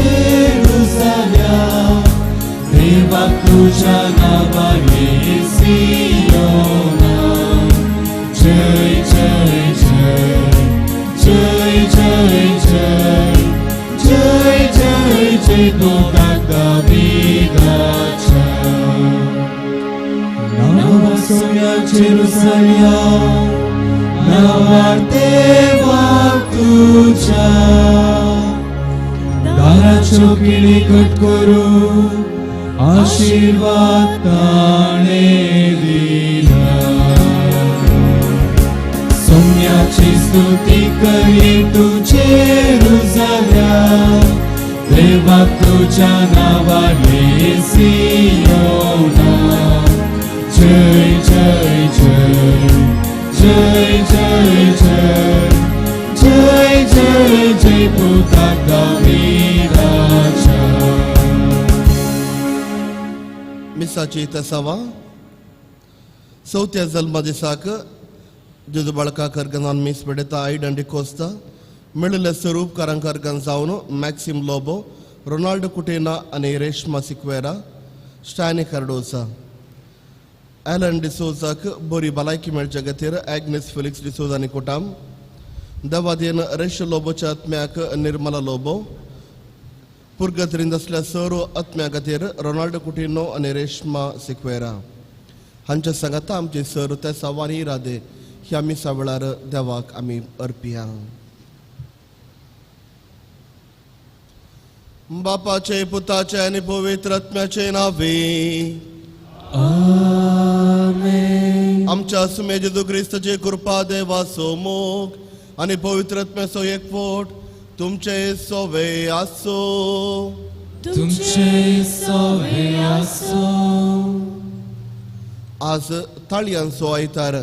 जेरुसाल्या देवाक तुज्या नांवान सियोना जय जय जय जय जय जय जय जय जय पुताक दाविदाच्या नांवा सोम्या जेरुसाल्या नांवार देवाक तुज्या दाराच्यो किळी घट करून आशीर्वाद ताणें दिला सोम्याची स्तुती करी तूं जेरुसाल्या देवाक तुज्या नांवान सियोना जय जय जय जय जय जय जय जय जय पुताक दाविदाच्या. मिसाची तेसावा चवथ्या जल्मा दिसाक जेजू बाळका करगनान मीस पेडयता आयडन डिकोस्ता मेळिल्ले स्वरूप कारांकरगन जावन मॅक्सिम लोबो रोनाल्डो कुटेना आनी रेश्मा सिक्वेरा स्टॅनी कार्डोसा एलन डिसोजाक बरी भलायकी मेळच्या खातीर एग्नेस फेलिक्स डिसोजा आनी कुटाम देवादयेन रेश लोबोच्या आत्म्याक निर्मला लोबो पुर्गतरीन आसल्या सर्व आत्म्या खातीर रोनाल्डो कुटिनो आनी रेश्मा सिक्वेरा हांच्या सांगाता आमचे सर त्या सवानी इरादे ह्या मिसा वेळार देवाक आमी अर्पिया. बापाचे पुताचे आनी पवित्र आत्म्याचे नावे आमेन. आमच्या सुमे जेजू क्रिस्ताचे कृपा देवाचो मोग आनी पवित्र आत्म्याचो एकवट तुमचे सोवे आसो. तुमचे सोवे आसो. आज ताळयांचो आयतार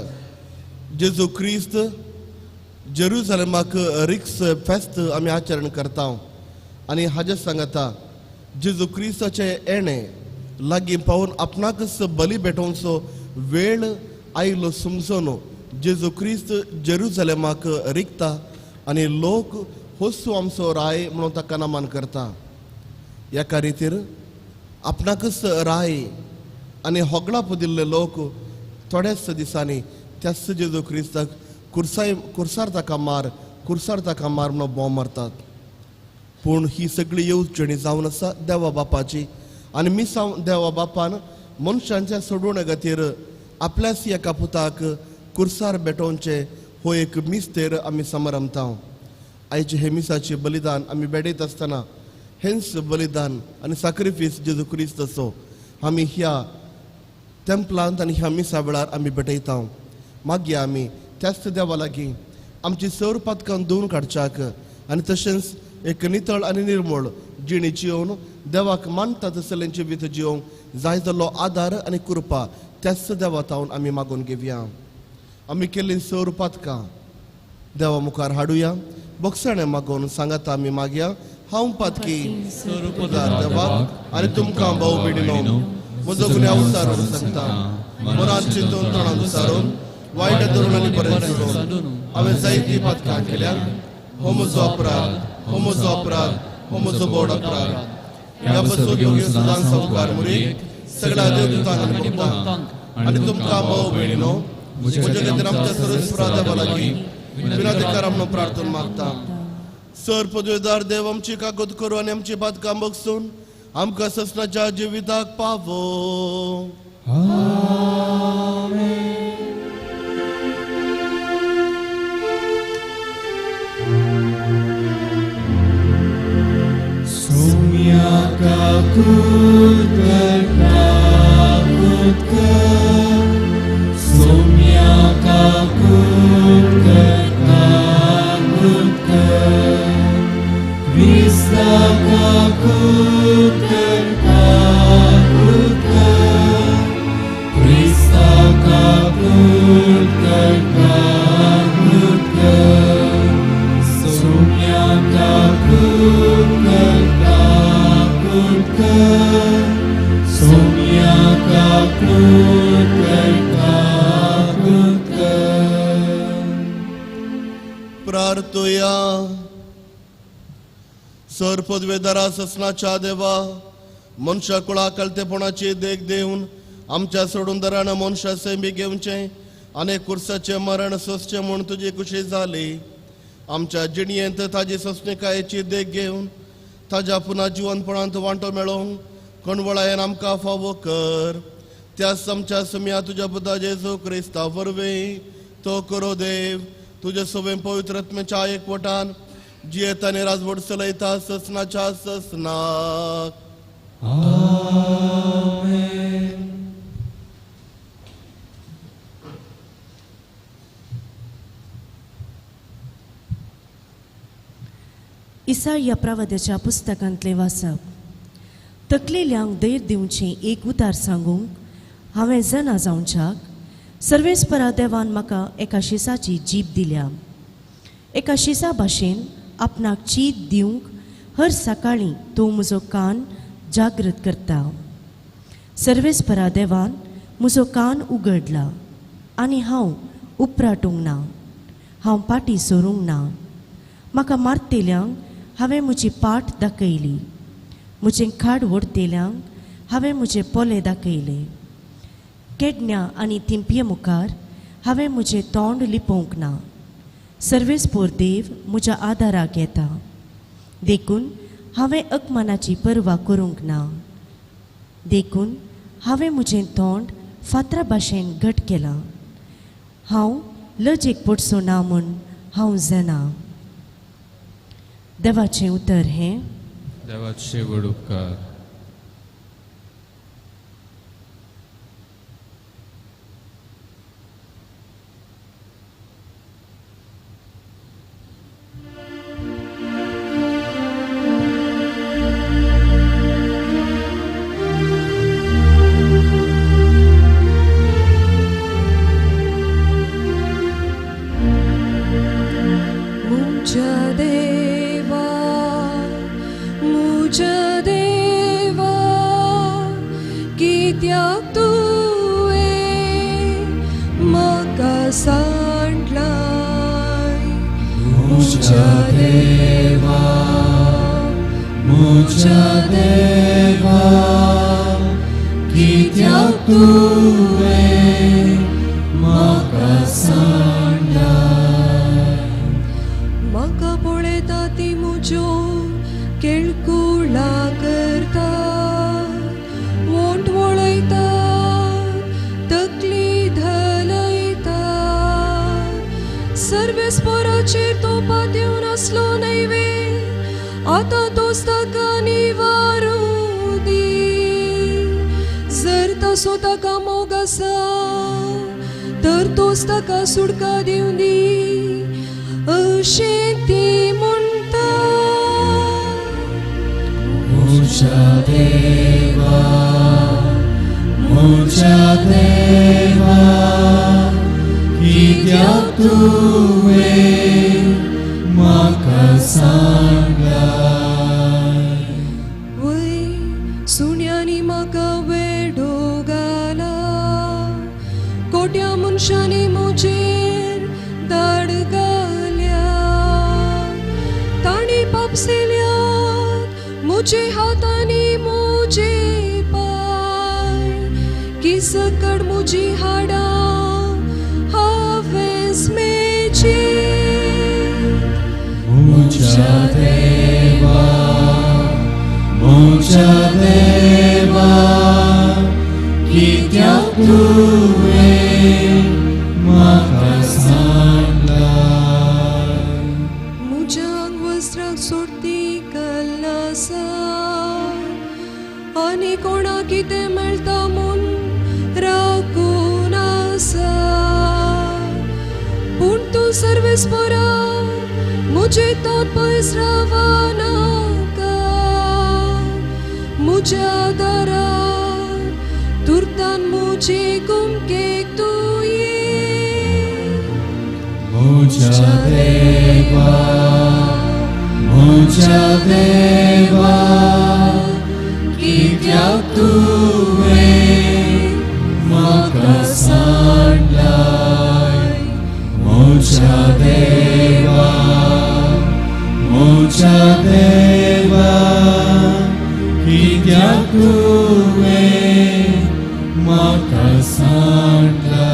जेजू क्रिस्त जेरुजलेमाक रिक्स फेस्त आमी आचरण करता आनी हाजे सांगता जेजू क्रिस्ताचे येणें लागीं पावून आपणाकच बली भेटोवचो वेळ आयलो समजून जेजू क्रिस्त जेरुजलेमाक रिगता आनी लोक होसू आमचो राय म्हणून ताका नमन करता. एका रितीर आपणाकच राय आनी होगळाप दिल्ले लोक थोड्याच दिसांनी त्याच जेजू क्रिस्ताक कुर्साय कुर्सार ताका मार कुर्सार ताका मार म्हणून बोंब मारतात. पूण ही सगळी येवजणी जावन आसा देवा बापाची आनी मिसांव देवा बापान मनशांच्या सोडवणे खातीर आपल्याच एका पुताक कुर्सार भेटोवचें हो एक मिस्तेर आमी समरमता. आयचे हे मिसाचें बलिदान आमी भेटयत आसतना हेंच बलिदान आनी साक्रिफीस जेजू क्रिस्ताचो आमी ह्या तेंपलांत आनी ह्या मिसा वेळार आमी भेटयता. मागीर आमी त्याच देवा लागीं आमची सर पातकां धुवन काडच्याक आनी तशेंच एक नितळ आनी निर्मळ जिणी जियोवन देवाक मानता तसलें जिवीत जियोवंक जाय जाल्लो आदार आनी कृपा त्याच देवा तावन आमी मागून घेवया. आमी केल्लीं सर पातकां देवा मुखार हाडुया. बोगसाणें मागून सांगाता आमी मागया. हांव पातकी देवाक आनी तुमकां भाव भयणीनो म्हजो गुन्यांव सारून सांगता. मनान चिंतून तोंडान सारून वायट धरून आनी बरें सोडून हांवें जायतीं पातकां केल्या. हो म्हजो अपराध, हो म्हजो अपराध, हो म्हजो बोड अपराध. ह्या पासून योग्य सदां सावकार मुरीक सगळ्या देवदूतांक आनी भक्तांक आनी तुमकां भाव भयणीनो म्हजे खातीर आमच्या सर्वेस्परा देवा लागीं विनाधिकार म्हणून प्रार्थना मागता. सर पदवेदार देव आमची कागद करूं आनी आमची पातकां बगसून आमकां ससनाच्या जिविताक पावो. सोम्या काकूत कर काकूत कर सोम्या काकूत कर काकूत कर क्रिस्ता काकूत कर काकूत कर क्रिस्ता काकूत कर काकूत कर सोम्या काकूत कर काकूत कर सोम्या काकूत कर काकूत कर. प्रार्थया. सर पदवेदारा ससनाच्या देवा, मनशा कुळा कळतेपणाची देख दिवन आमच्या सोडून दरान मनशा सेंबी घेवचें आनी कुर्साचें मरण सोंसचें म्हूण तुजी खुशी जाली. आमच्या जिणयेंत ताजी सोंसणीकायेची देख घेवन ताज्या पुना जिवनपणांत वांटो मेळोवंक कणवळायेन आमकां फावो कर. त्याच आमच्या सुम्या तुज्या पुता जेजू क्रिस्ता वरवीं तो करो देव तुज्या सवें पवित्र आत्म्याच्या एकवटान जियेता आनी राजवट चलयता ससनाच्या ससनाक. आमेन. इसाया प्रवाद्याच्या पुस्तकांतलें वाचप. तकलेल्यांक धैर्य दिवचें एक उतार सांगूंक हांवें जना जावच्याक सर्वेस्परा देवान म्हाका एका शिसाची जीब दिल्या. एका शिसा भाशेन आपणाक चीत दिवंक हर सकाळीं तूं म्हजो कान जागृत करता. सर्वेस्परा देवान म्हजो कान उगडला आनी हांव उपराटूंक ना, हांव पाटी सरूंक ना. म्हाका मारतेल्यांक हांवें म्हजी पाट दाखयली, म्हजें खाड ओडतेल्यांक हांवें म्हजे पोले दाखयले. केडण्या आनी तिंपये मुखार हांवें म्हजें तोंड लिपोवंक ना. सर्वेस्पोर देव म्हज्या आदाराक येता, देखून हांवें अकमानाची पर्वा करूंक ना. देखून हांवें म्हजें तोंड फातरा भाशेन घट केलां. हांव लजेक पडचो ना म्हूण हांव जाणा. देवाचें उतर हें. देवाचे व्हड उपकार. Mucha Deva, कित्याक तुवें म्हाका सांडला.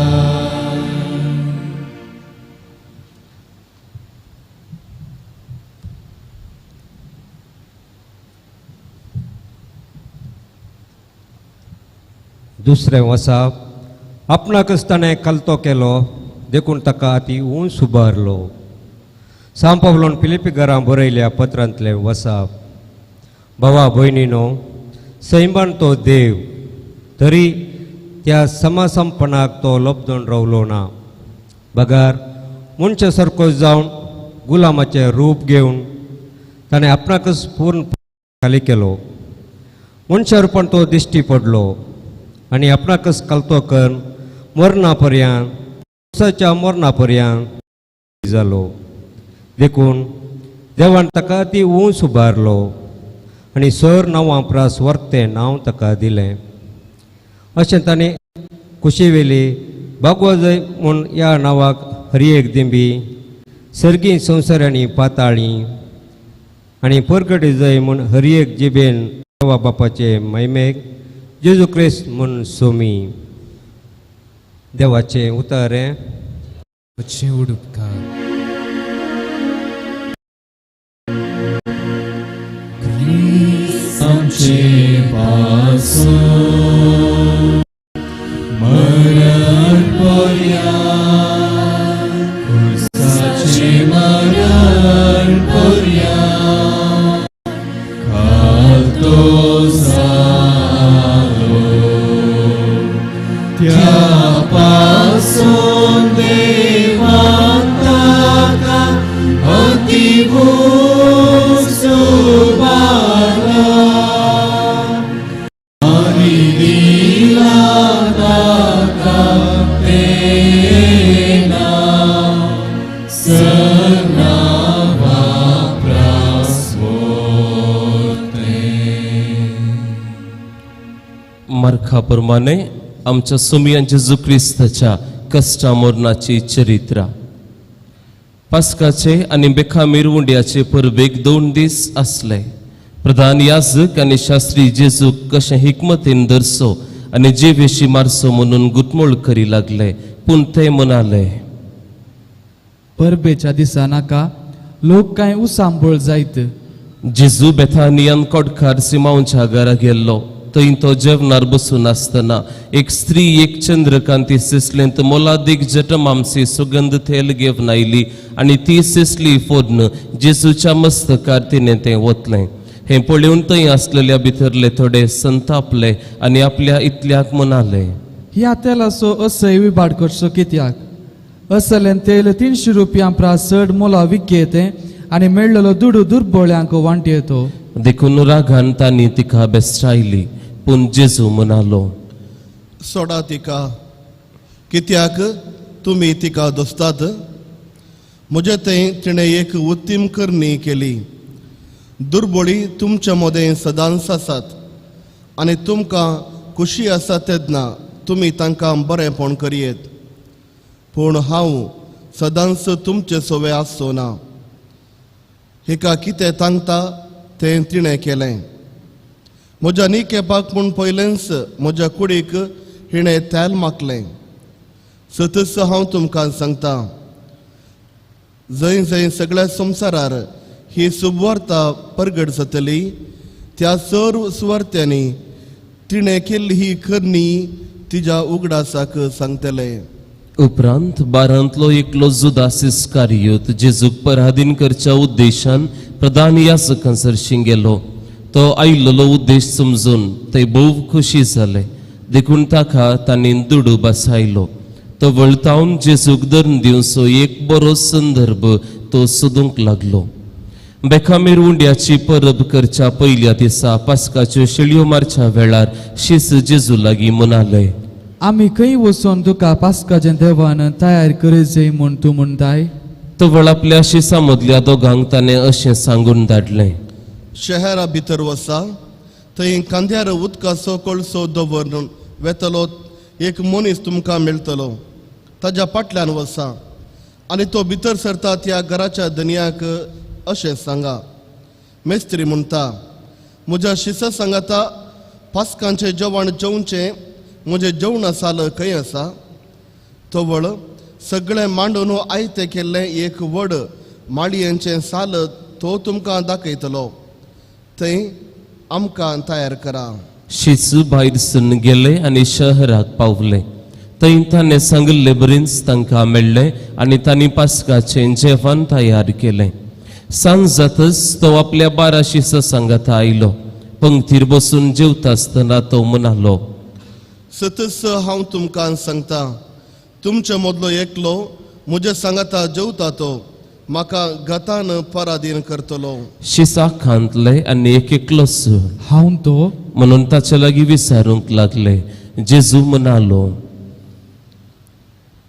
दुसरें वसाप आपणाकच ताणें कलतो केलो देखून ताका ती उंच उबारलो. सांपावलोन फिलिपी घरां बरयल्या पत्रांतलें वसाप. भावा भयणीनो, सैमान तो देव तरी त्या समासमपणाक तो लब्दून रावलो ना, बगर मनशा सारको जावन गुलामाचें रूप घेवन ताणें आपणाकच पूर्ण खाली केलो. मनशा रुपान तो दिश्टी पडलो आनी आपणाकच कलतो करून मरणा पर्यंत क्रुसाच्या मरणा पर्यंत जालो. देखून देवान ताका ती उंच उबारलो आनी सर नांवां प्रास वर्तें नांव ताका दिलें. अशें ताणें कुशीवेली बागवाजय म्हूण ह्या नांवाक हर एक दिंबी सर्गी संवसार आनी पाताळी आनी परगटी जय म्हूण हर एक जिबेन देवा बापाचे महिमेक जेजू क्रिस्त म्हूण सोमी. देवाचें उतर हें. उडुपकार आमचे पासून मरण पर्यंत, क्रुसाचे मरण पर्यंत खालतो जालो. त्या पासून देवान ताका अति उंच उबारला आनी दिला ताका तें नांव सर नांवा प्रास वर्तें. मार्का प्रमाणे आमच्या सोमयान जेजू क्रिस्ताच्या कश्टा मरणाची चरित्रा. पास्काचे आनी बेखामीर उंड्याचे परबेक 2 दीस आसले. प्रधान याजक आनी शास्त्री जेजूक कशें हिकमतीन धरचो आनी जेवेशी मारचो म्हणून गुटमोळ करी लागले, पूण ते म्हणाले, परबेच्या दिसा नाका लोक कांय उसांबळ जायत. जेजू बेथानियान कोडकार सिमांवच्या घरा गेल्लो. थंय तो जेवणार बसून आसतना एक स्त्री एक चंद्रकांती सिसलेंत मोलादीक जटमामसी सुगंध तेल घेवन आयली आनी ती सिसली फोडून जेजूच्या मस्तकार तिणें तें ओतलें. हें पळोवन थंय आसलेल्या भितरले थोडे संतापले आनी आपल्या इतल्याक म्हणाले, ह्या तेलाचो असोय विभाड करचो कित्याक? असलें तेल 300 रुपयां प्रास चड मोला विकयेतें आनी मेळ्ळलो दुडू दुर्बोळ्यांक वांटयेतो. देखून रागान तांणी तिका बेस्टायली. पूण जेजू म्हणालो, सोडा तिका, कित्याक तुमी तिका दोस्तात? म्हजे थंय तिणें एक उत्तीम करणी केली. दुर्बोळी तुमच्या मदें सदांच आसात आनी तुमकां खुशी आसा तेन्ना तुमी तांकां बरेंपण करयेत, पूण हांव सदांच तुमचे सोवे आसचो ना. हिका कितें तांगता तें तिणें केलें. म्हज्या निकेपाक म्हूण पयलेंच म्हज्या कुडीक हिणें तेल माखलें. सतच हांव तुमकां सांगता, जंय जंय सगळ्या संवसारार ही सुवार्ता परगट जातली त्या सर्व सुवार्थ्यांनी तिणें केल्ली ही करणी तिज्या उगडासाक सांगतले. उपरांत बारांतलो एकलो जुदास इस्कारियोत जेजूक पराधीन करच्या उद्देशान प्रधान याजकां सरशीं गेलो. तो आयिल्लो उद्देश समजून ते भोव खुशी जाले, देखून ताका तांणी दुडू बसायलो. तो वळतावन जेजूक धरून दिवचो एक बरो संदर्भ तो सोदूंक लागलो. बेखामीर उंड्याची परब करच्या पयल्या दिसा पास्काच्यो शेळयो मारच्या वेळार शीस जेजू लागीं म्हणाले, आमी खंय वचोन तुका पास्काचें देवान तयार करचें म्हूण तूं म्हणटाय? तवळ आपल्या शिसा मदल्या दोगांक ताणें अशें सांगून धाडलें, शहरा भितर वसा, थंय कांद्यार उदकाचो कळसो दवरून वेतलो एक मनीस तुमकां मेळटलो. ताज्या फाटल्यान वसा आनी तो भितर सरता त्या घराच्या धनयाक अशें सांगा, मेस्त्री म्हणटा, म्हज्या शिसा सांगाता पास्कांचें जेवण जेवचें म्हजें जेवणा साल खंय आसा? तवळ सगळें मांडून आयतें केल्लें एक व्हड माळयेचें साल तो तुमकां दाखयतलो, थंय आमकां तयार करा. शीच भायर सरन गेले आनी शहराक पावले. थंय ताणें सांगिल्ले बरीच तांकां मेळ्ळें आनी तांणी पास्काचें जेवण तयार केलें. सांज जातच तो आपल्या 12 शिसां सांगाता आयलो. पंक्तीर बसून जेवता आसतना तो म्हणालो, सतस हांव तुमकां सांगता, तुमचे मदलो एकलो म्हज्या सांगाता जेवता तो म्हाका गतान पराधीन करतलो. शिसा खांतले आनी एक एकलोच हांव तो म्हणून ताचे लागीं विचारूंक लागले. जेजू म्हणालो,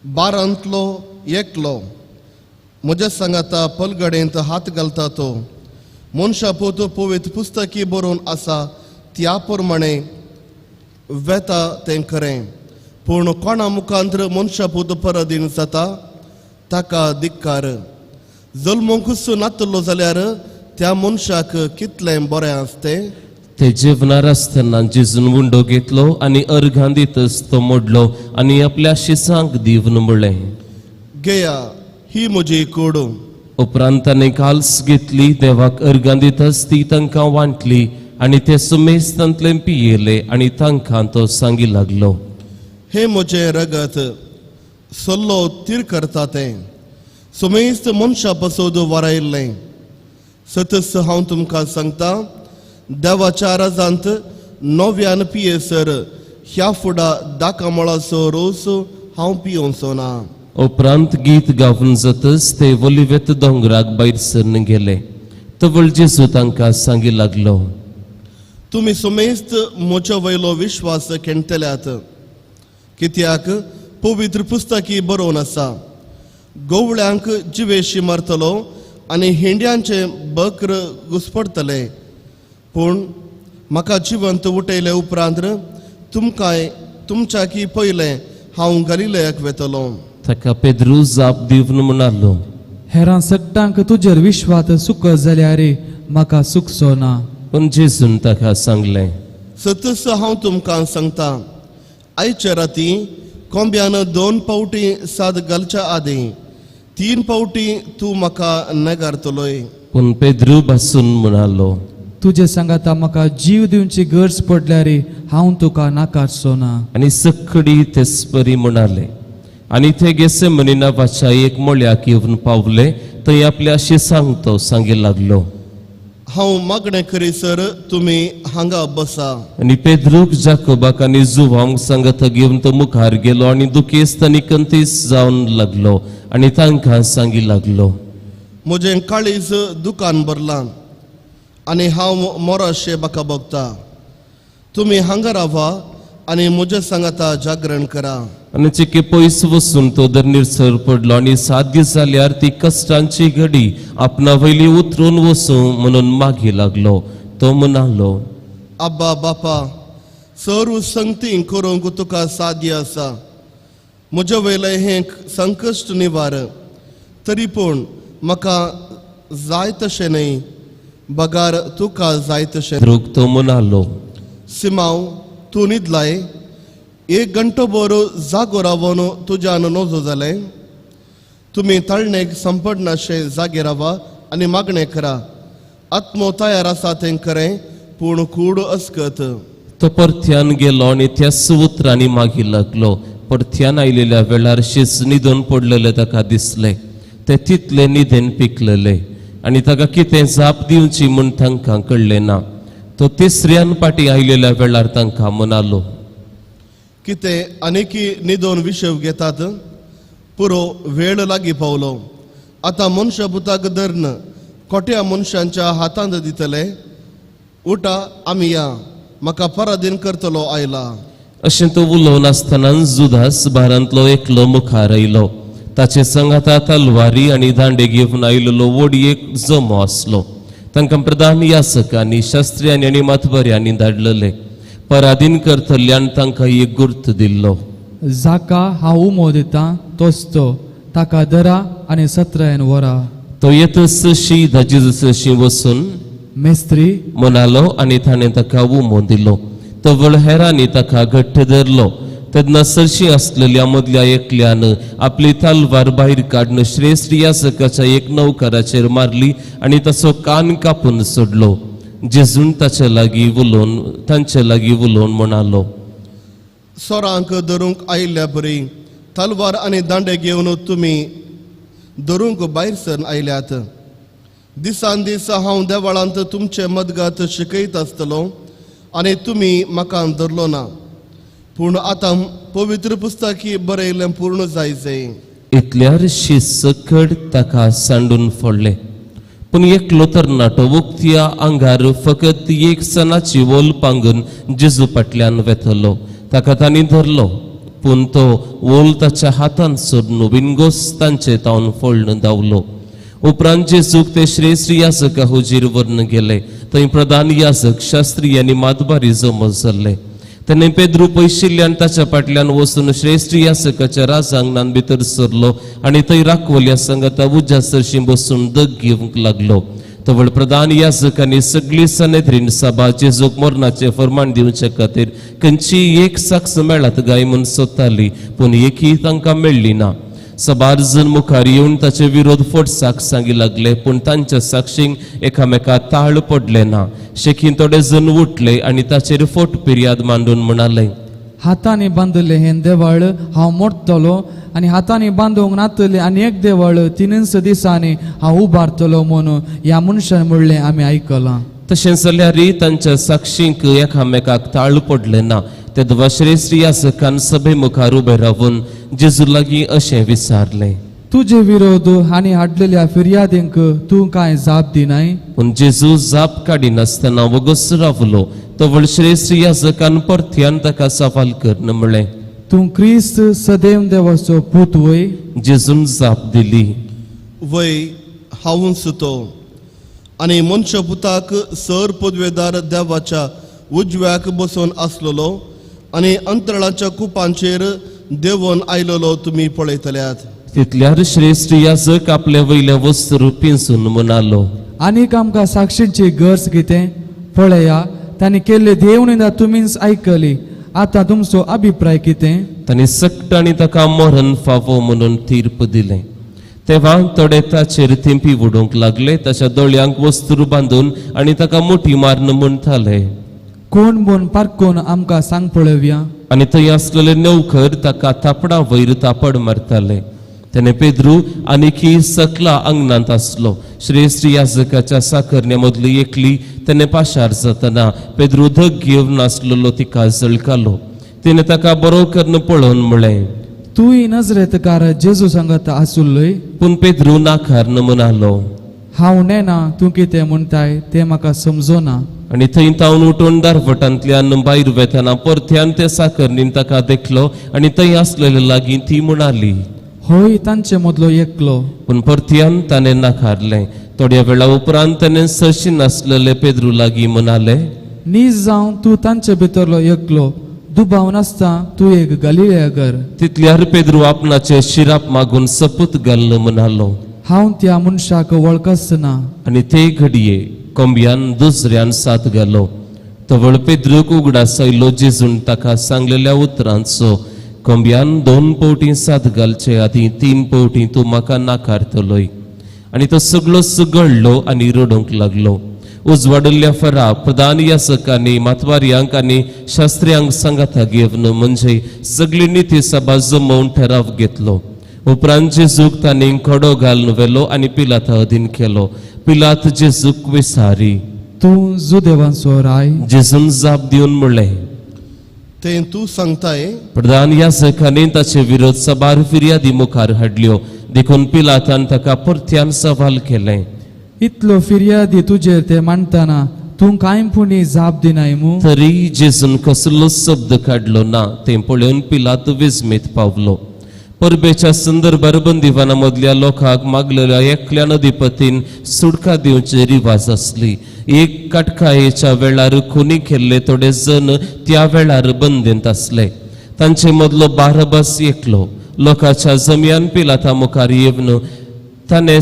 बारांतलो एकलो म्हज्या सांगाता पलगडेंत हात घालता तो मनशा पोत पवित्र पुस्तकी बरोवन आसा त्या प्रमाणे वेता तें खरें, पूण कोणा मुखांत मनशा पूत पराधीन जाता ताका धिक्कार. जल्मूंकूच नातलो जाल्यार त्या मनशाक कितलें बरें आसतें. ते जेवणार आसतना जेजून उंडो घेतलो आनी अर्घां दितच तो मोडलो आनी आपल्या शिसांक दिवन म्हणलें, घेया, ही म्हजी कूड. उपरांत ताणें काल्स घेतली, देवाक अर्घां दितच ती तांकां वांटली आनी ते सुमेस्तांतलें पियेले आनी तांकां तो सांगी लागलो, हें म्हजें रगत सल्लो तीर करता तें सुमेस्त मनशा पसोद वरायल्लें. सतस हांव तुमकां सांगता, देवाच्या राजांत नव्यान पियेसर ह्या फुडा दाकामळाचो रोस हांव पियोवचो ना. उपरांत गीत गावन जातच ते वलिवेत दोंगराक भायर सरन गेले. तवळ जेजू तांकां सांगी लागलो, तुमी सुमेस्त म्हज्या वयलो विश्वास खेणटल्यात, कित्याक पवित्र पुस्तकी बरोवन आसा, गोवळ्यांक जिवेशी मारतलो आनी हिंड्यांचे बक्र घुसपडटले, पूण म्हाका जिवंत उठयले उपरांत तुमकां तुमच्याकी पयलें हांव गलिलयाक वेतलो. ताका पेद्रू जाप दिवन म्हणालो, हेरां सगटांक तुजेर विश्वास सुक जाल्यार म्हाका सुकचो ना. पूण जेजून ताका सांगलें, सतस हांव तुमकां सांगता, आयचे राती कोंब्यान 2 पावटी साद घालच्या आदीं 3 पावटी तूं म्हाका नेगारतलोय. पूण पेद्रू बासून म्हणालो, तुजे सांगाता म्हाका जीव दिवची गरज पडल्यार हांव तुका नाकारचो ना. आनी सगळी तेच परी म्हणाले. आनी ते गेसेमनी नांवाच्या एक मळ्याक येवन पावले. थंय आपल्या शिसांक तो सांगी लागलो, हांव मागणें करीसर तुमी हांगा बसा. आनी पेद्रूक जाकोबाक आनी जुवांक सांगाता घेवन तो मुखार गेलो आनी दुखेस्त आनी कंतीस जावन लागलो आनी तांकां सांगी लागलो, म्हजें काळीज दुकान भरलां आनी हांव मोराशें म्हाका भोगता. तुमी हांगा रावा आनी म्हज्या सांगाता जागरण करा. आनी चिके पयस वचून तो धरणीर सर पडलो आनी साध्य जाल्यार ती कश्टांची घडी आपणा वयली उतरून वचूं म्हणून मागी लागलो. तो म्हणालो, आब्बा बापा, सर्व संगती करूंक तुका साध्य आसा, म्हजे वयलें हें संकश्ट निवार, तरी पूण म्हाका जाय तशें न्हय, बगार तुका जाय तशें. पेद्रूक तो म्हणालो, सिमांव, तूं न्हिदलाय, 1 घंटो भर जागो रावन तुज्यान नजो जालें. तुमी तळणेक संपडनाशे जागे रावा आनी मागणें करा. आत्मो तयार आसा तें खरें, पूण कूड अस्कत. तो परत्यान गेलो आनी त्याच उतरांनी मागी लागलो. परत्यान आयलेल्या वेळार शीस न्हिदून पडलेले ताका दिसले. ते तितले न्हिदेन पिकलेले आनी ताका कितें जाप दिवची म्हूण तांकां कळ्ळें ना. तो तिसऱ्यान फाटीं आयलेल्या वेळार तांकां म्हणालो, कितें आनीकी न्हिदोन विशेव घेतात? पुरो वेळ लागीं पावलो. आतां मनशा पुताक धरून खोट्या मनशांच्या हातांत दितले. उठा, आमी या, म्हाका पराधीन करतलो आयला. अशें तो उलोवन आसतना जुदास बारांतलो एकलो मुखार आयलो. ताचे सांगाता तलवारी आनी दांडे घेवन आयिल्लो व्हड एक जमो आसलो. तांकां प्रधान यासकांनी, शास्त्र्यांनी आनी मातबऱ्यांनी धाडलेले. पराधीन करतल्यान तांकां एक गुर्त दिल्लो. जाका हांव उमो दितां तोच तो, ताका धरा आनी सत्रायन व्हरा. तो येतच शी जेजूशी वचून मेस्त्री म्हणालो आनी ताणें ताका उमो दिलो. तवळ हेरांनी ताका घट्ट धरलो. तेन्ना सरशी आसलेल्या मदल्या एकल्यान आपली तलवार भायर काडून श्रेश्ठ याजकाच्या एक नौकराचेर मारली आनी ताचो कान कापून सोडलो. जेजून ताचे लागीं उलोवन तांचे लागीं उलोवन म्हणालो, सोरांक धरूंक आयिल्ल्या बरी तलवार आनी दांडे घेवन तुमी धरूंक भायर सरून आयल्यात. दिसान दीस हांव देवळांत तुमचे मदगात शिकयत आसतलो आनी तुमी म्हाका धरलो ना. पूण आतां पवित्र पुस्तकी बरयलें पूर्ण जायचे. इतल्यार शीत सकड ताका सांडून फोडलें. पूण एकलो तरणाटो उक्त्या आंगार फकत एक सणाची वोल पांगून जेजू फाटल्यान वेतलो. ताका तांणी धरलो, पूण तो वोल ताच्या हातान सोडून बिनगोस तांचे तावन फोडून धांवलो. उपरांत जेजूक ते श्रेश्ठ याजका हुजीर व्हरून गेले. थंय प्रधान याजक, शास्त्री आनी मातबारी जमो जाल्ले. तेणे पेद्रू पयशिल्ल्यान ताच्या फाटल्यान वचून श्रेश्ठ याजकाच्या राजांगणान भितर सरलो आनी थंय राखवल्या संगता उज्या सरशीं बसून दग घेवंक लागलो. तवळ प्रधान याजकांनी सगळी सनेद्रीन सभा जेजूक मरणाचें फर्मान दिवचे खातीर खंयचीय एक साक्ष मेळत काय म्हूण सोदताली, पूण एकूय तांकां मेळ्ळी ना. सबार जण मुखार येवन ताचे विरोध फट साक्ष सांगी लागले, पूण तांच्या साक्षींक एकामेका ताळ पडले ना. शेकीन थोडे जण उठले आनी ताचेर फट फिर्याद मांडून म्हणाले, हातांनी बांदिल्लें हें देवळ हांव मोडटलो आनी हातांनी बांदूंक नातलें आनी एक देवळ तिनूच दिसांनी हांव उबारतलो म्हणून ह्या मनशान म्हणलें आमी आयकलां. तशें जाल्यारय तांच्या साक्षींक एकामेकाक ताळ पडलें ना. तेदवा श्रेश्ठ याजकान सभे मुखार उबे रावून जेजू लागीं अशें विचारलें, तुजे विरोध आनी हाडलेल्या फिर्यादींक तूं कांय जाप दिनाय? पूण जेजू जाप काडिनासतना वगोच रावलो. तवळ श्रेश्ठ याजकान परत्यान ताका सवाल करून म्हणलें, तूं क्रिस्त सदैव देवाचो पूत वय? जेजून जाप दिली, वय हांवूच तो, आनी मनशापुताक सर पदवेदार देवाच्या उजव्याक बसून आसलेलो आनी अंतराळाच्या कुपांचेर देंवन आयलेलो तुमी पळयतल्यात. तितल्यार श्रेश्ठ याजक आपले वयले वस्त्र पिंजून म्हणालो, आनीक आमकां साक्षींची गरज कितें? पळया, तांणी केल्ले देवनिंदा तुमीच आयकली. आतां तुमचो अभिप्राय कितें? तांणी सगटांनी ताका मरण फावो म्हणून तीर्प दिलें. तेव्हा थोडे ताचेर थेंपी उडोवंक लागले, ताच्या दोळयांक वस्त्र बांदून आनी ताका मुठी मारून म्हणटाले, कोण म्हूण पारकून आमकां सांग पळोवया. आनी थंय आसलेले नौकर ताका थापडा वयर थापड मारताले. तेणे पेद्रू आनीकी सकला आंगणांत आसलो. श्रेश्ठ याजकाच्या साकरण्या मदली एकली तेणे पाशार जातना पेद्रू धग घेवन आसलेलो तिका जळकालो. तिणें ताका बरो करून पळोवन म्हळें, तूंय नजरेतकार जेजू सांगत आसुल्लोय? पूण पेद्रू नाकारन म्हणालो, हांव नेना तूं कितें म्हणटाय तें म्हाका समजोना. आनी थंय तावन उठून दारवटांतल्यान भायर वेतना परत्यान ते साकरणीन ताका देखलो आनी थंय आसलेले लागीं ती म्हणाली, होय तांचे मदलो एकलो. पूण परत्यान ताणें नाकारलें. थोड्या वेळा उपरांत ताणें सरशी नासलेले पेद्रू लागीं म्हणाले, नीज जावं तूं तांचे भितरलो एकलो, दुबाव नासता तूं एक गलिलेगर. तितल्यार पेद्रू आपणाचे शिराप मागून सपूत घाल्ल म्हणालो, हांव त्या मनशाक वळखच ना. आनी ते घडये कोंब्यान दुसऱ्यान साथ घालो. तवळ पेद्रूक उगडास आयलो जेजून ताका सांगलेल्या उतरांचो, कोंब्यान 2 पवटी साथ घालचे आदीं 3 पवटी तूं म्हाका नाकारतलोय. आनी तो सगळो सुगडलो आनी रडूंक लागलो. उजवाडल्ल्या फरा प्रधान याजकांनी मातवारयांक आनी शास्त्र्यांक सांगाता घेवन म्हणजे सगळी निती सभा जमोवन ठराव घेतलो. उपरांत जेजूक तांणी खडो घालून व्हेलो आनी पिलाता अधीन केलो. पिलात जेजूक विसारी, तूं जुदेवांचो राय? जेजून जाप दिवन म्हणलें, तें तूं सांगताय. प्रधान याजकांनी ताचे विरोध सबार फिर्यादी मुखार हाडल्यो, देखून पिलातान ताका परत्यान सवाल केलें, इतलो फिर्यादी तुजेर ते मांडटना तूं कांय पुणी जाप दिनाय मू? तरी जेजून कसलो शब्द काडलो ना. तें पळोवन पिलात विस्मीत पावलो. परबेच्या संदर्भार बंदिवाना मदल्या लोकांक मागलेल्या एकल्या नदीपतीन सुटका दिवचे रिवाज आसली. एक काटकायेच्या वेळार खुनी केल्ले थोडे जण त्या वेळार बंदींत आसले. तांचे मदलो बारबास एकलो. लोकांच्या जमयान पिलाता मुखार येवन ताणें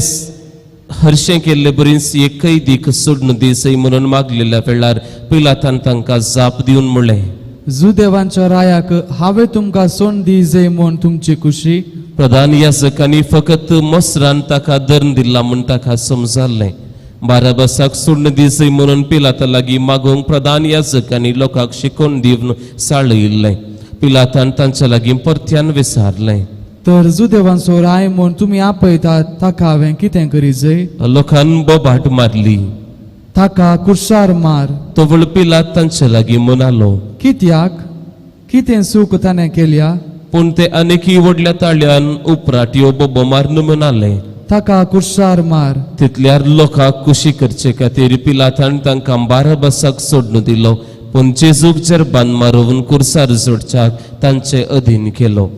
हरशें केल्ले बरीच एक कैदीक सोडून दिसय म्हणून मागलेल्या वेळार पिलातान तांकां जाप दिवन म्हणलें, जुदेवांच्या रायाक हांवें तुमकां सोंड दी जय म्हूण तुमची खुशी. प्रधान याजकांनी फकत मसरान ताका धरून दिला म्हूण ताका समजालें. बाराबासाक सोडून दिसय म्हणून पिलाता लागीं मागूंक प्रधान याजकांनी लोकांक शिकोवन दिवन साळयिल्लें. पिलातान तांच्या लागीं परत्यान विचारलें, तर जुदेवांचो राय म्हूण तुमी आपयतात ताका हांवें कितें करी जय? लोकान बोबाट मारली, ताका कुर्सार मार. तवळ पिलात तांचे लागीं म्हणालो, कित्याक कितें चूक ताणें केल्या? पूण ते आनीकय व्हडल्या ताळ्यान उपराटयो बोबो मारून म्हणाले, ताका कुर्सार मार. तितल्यार लोकांक कुशी करचे खातीर पिलातान तांकां बाराबासाक सोडून दिलो, पूण जेजूक जरबान मारोवन कुर्सार जोडच्याक तांचे अधीन केलो.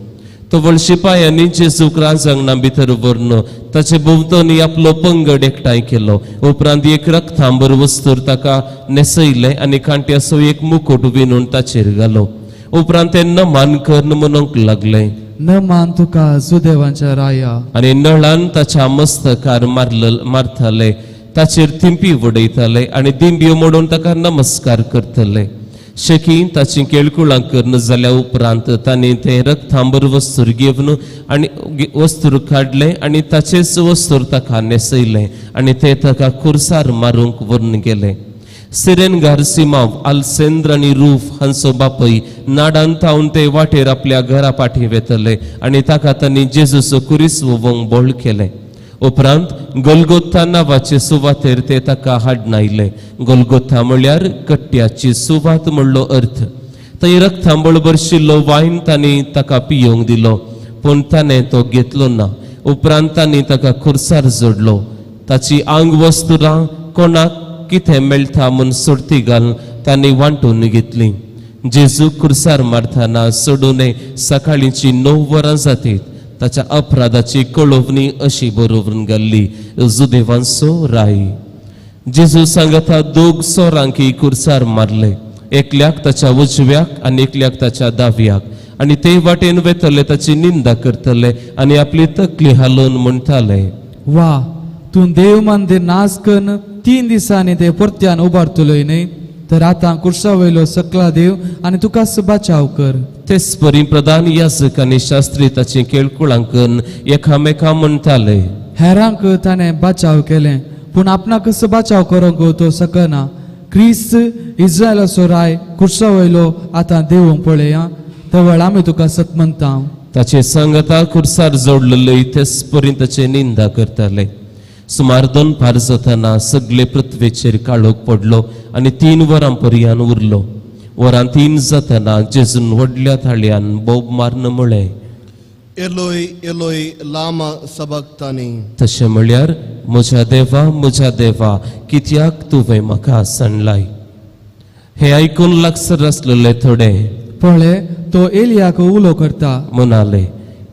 तवळ शिपायांनी जेजूक राजांगणा भितर व्हरून ताचे भोंवतणी आपलो पंगड एकठांय केलो. उपरांत एक रक्तांबर वस्तूर ताका न्हेसयलें आनी कांट्याचो एक मुकुट विणून ताचेर घालो. उपरांत ते नमान करून म्हणूंक लागले, न मान तुका जुदेवांच्या राया. आनी नळान ताच्या मस्तकार मारताले, ताचेर थिंपी उडयताले आनी दिंब्यो मोडून ताका नमस्कार करतले. शेकी ताची केळकुळां करून जाल्या उपरांत तांणी तें रक्तांबर वस्तूर घेवन आनी वस्तूर काडलें आनी ताचेच वस्तूर ताका न्हेसयलें आनी ते ताका कुर्सार मारूंक व्हरून गेले. सिरेनगार सिमाव, आलसेंद्र आनी रूफ हांचो बापय नाडान थावन ते वाटेर आपल्या घरा फाटीं वेतले आनी ताका तांणी जेजूचो कुरीस वोवंक बोळ केलें. उपरांत गोलगोत्था नांवाचे सुवातेर ते ताका हाडून आयले. गोलगोत्था म्हळ्यार कट्ट्याची सुवात म्हणलो अर्थ. थंय रक्तांबळ भरशिल्लो वायन तांणी ताका पियोवंक दिलो, पूण ताणें तो घेतलो ना. उपरांत तांणी ताका खुर्सार जोडलो. ताची आंग वस्तुरां कोणाक कितें मेळटा म्हूण सोडती घाल तांणी वांटून घेतली. जेजू खुर्सार मारतना सोडून सकाळींची 9 वरां जातीत ताच्या अपराधाची कळोवणी अशी बरोवन घाल्ली, जुदेवांचो राय. जेजू सांगता दोग सोरांकी कुर्सार मारले, एकल्याक ताच्या उजव्याक आनी एकल्याक ताच्या दाव्याक, आनी ते वाटेन वेतले ताची निंदा करतले आनी आपली तकली हालोवन म्हणटाले, वा तूं देव मंदीर नाश करून 3 दिसांनी ते परत्यान उबारतलोय न्हय? तर आतां कुर्सा वयलो सकला देव आनी तुकाच बचाव कर. तेच परी प्रधान याजक आनी शास्त्री ताची केळकुळां करून एकामेका म्हणटाले, हेरांक ताणें बचाव केलें पूण आपणाकच बचाव करूंक तो शकना. क्रिस्त इस्रायलाचो राय कुर्सा वयलो आतां देवूंक पळया, तवळ आमी तुका सत म्हणटा. ताचे सांगता कुर्सार जोडलेले तेच परी ताची निंदा करताले. सुमार दनपार जातना सगळे पृथ्वेचेर काळोख पडलो आनी 3 वरां पर्यान उरलो. वरां 3 जातना जेजून व्हडल्या थाळयान बोब मारून म्हळें, एलोय एलोय लामा सबक्तानी. तशें म्हळ्यार म्हज्या देवा म्हज्या देवा कित्याक तुवें म्हाका सांडलाय. हें आयकून लागसर आसलेले थोडे पळय तो एलियाक उलो करता म्हणाले.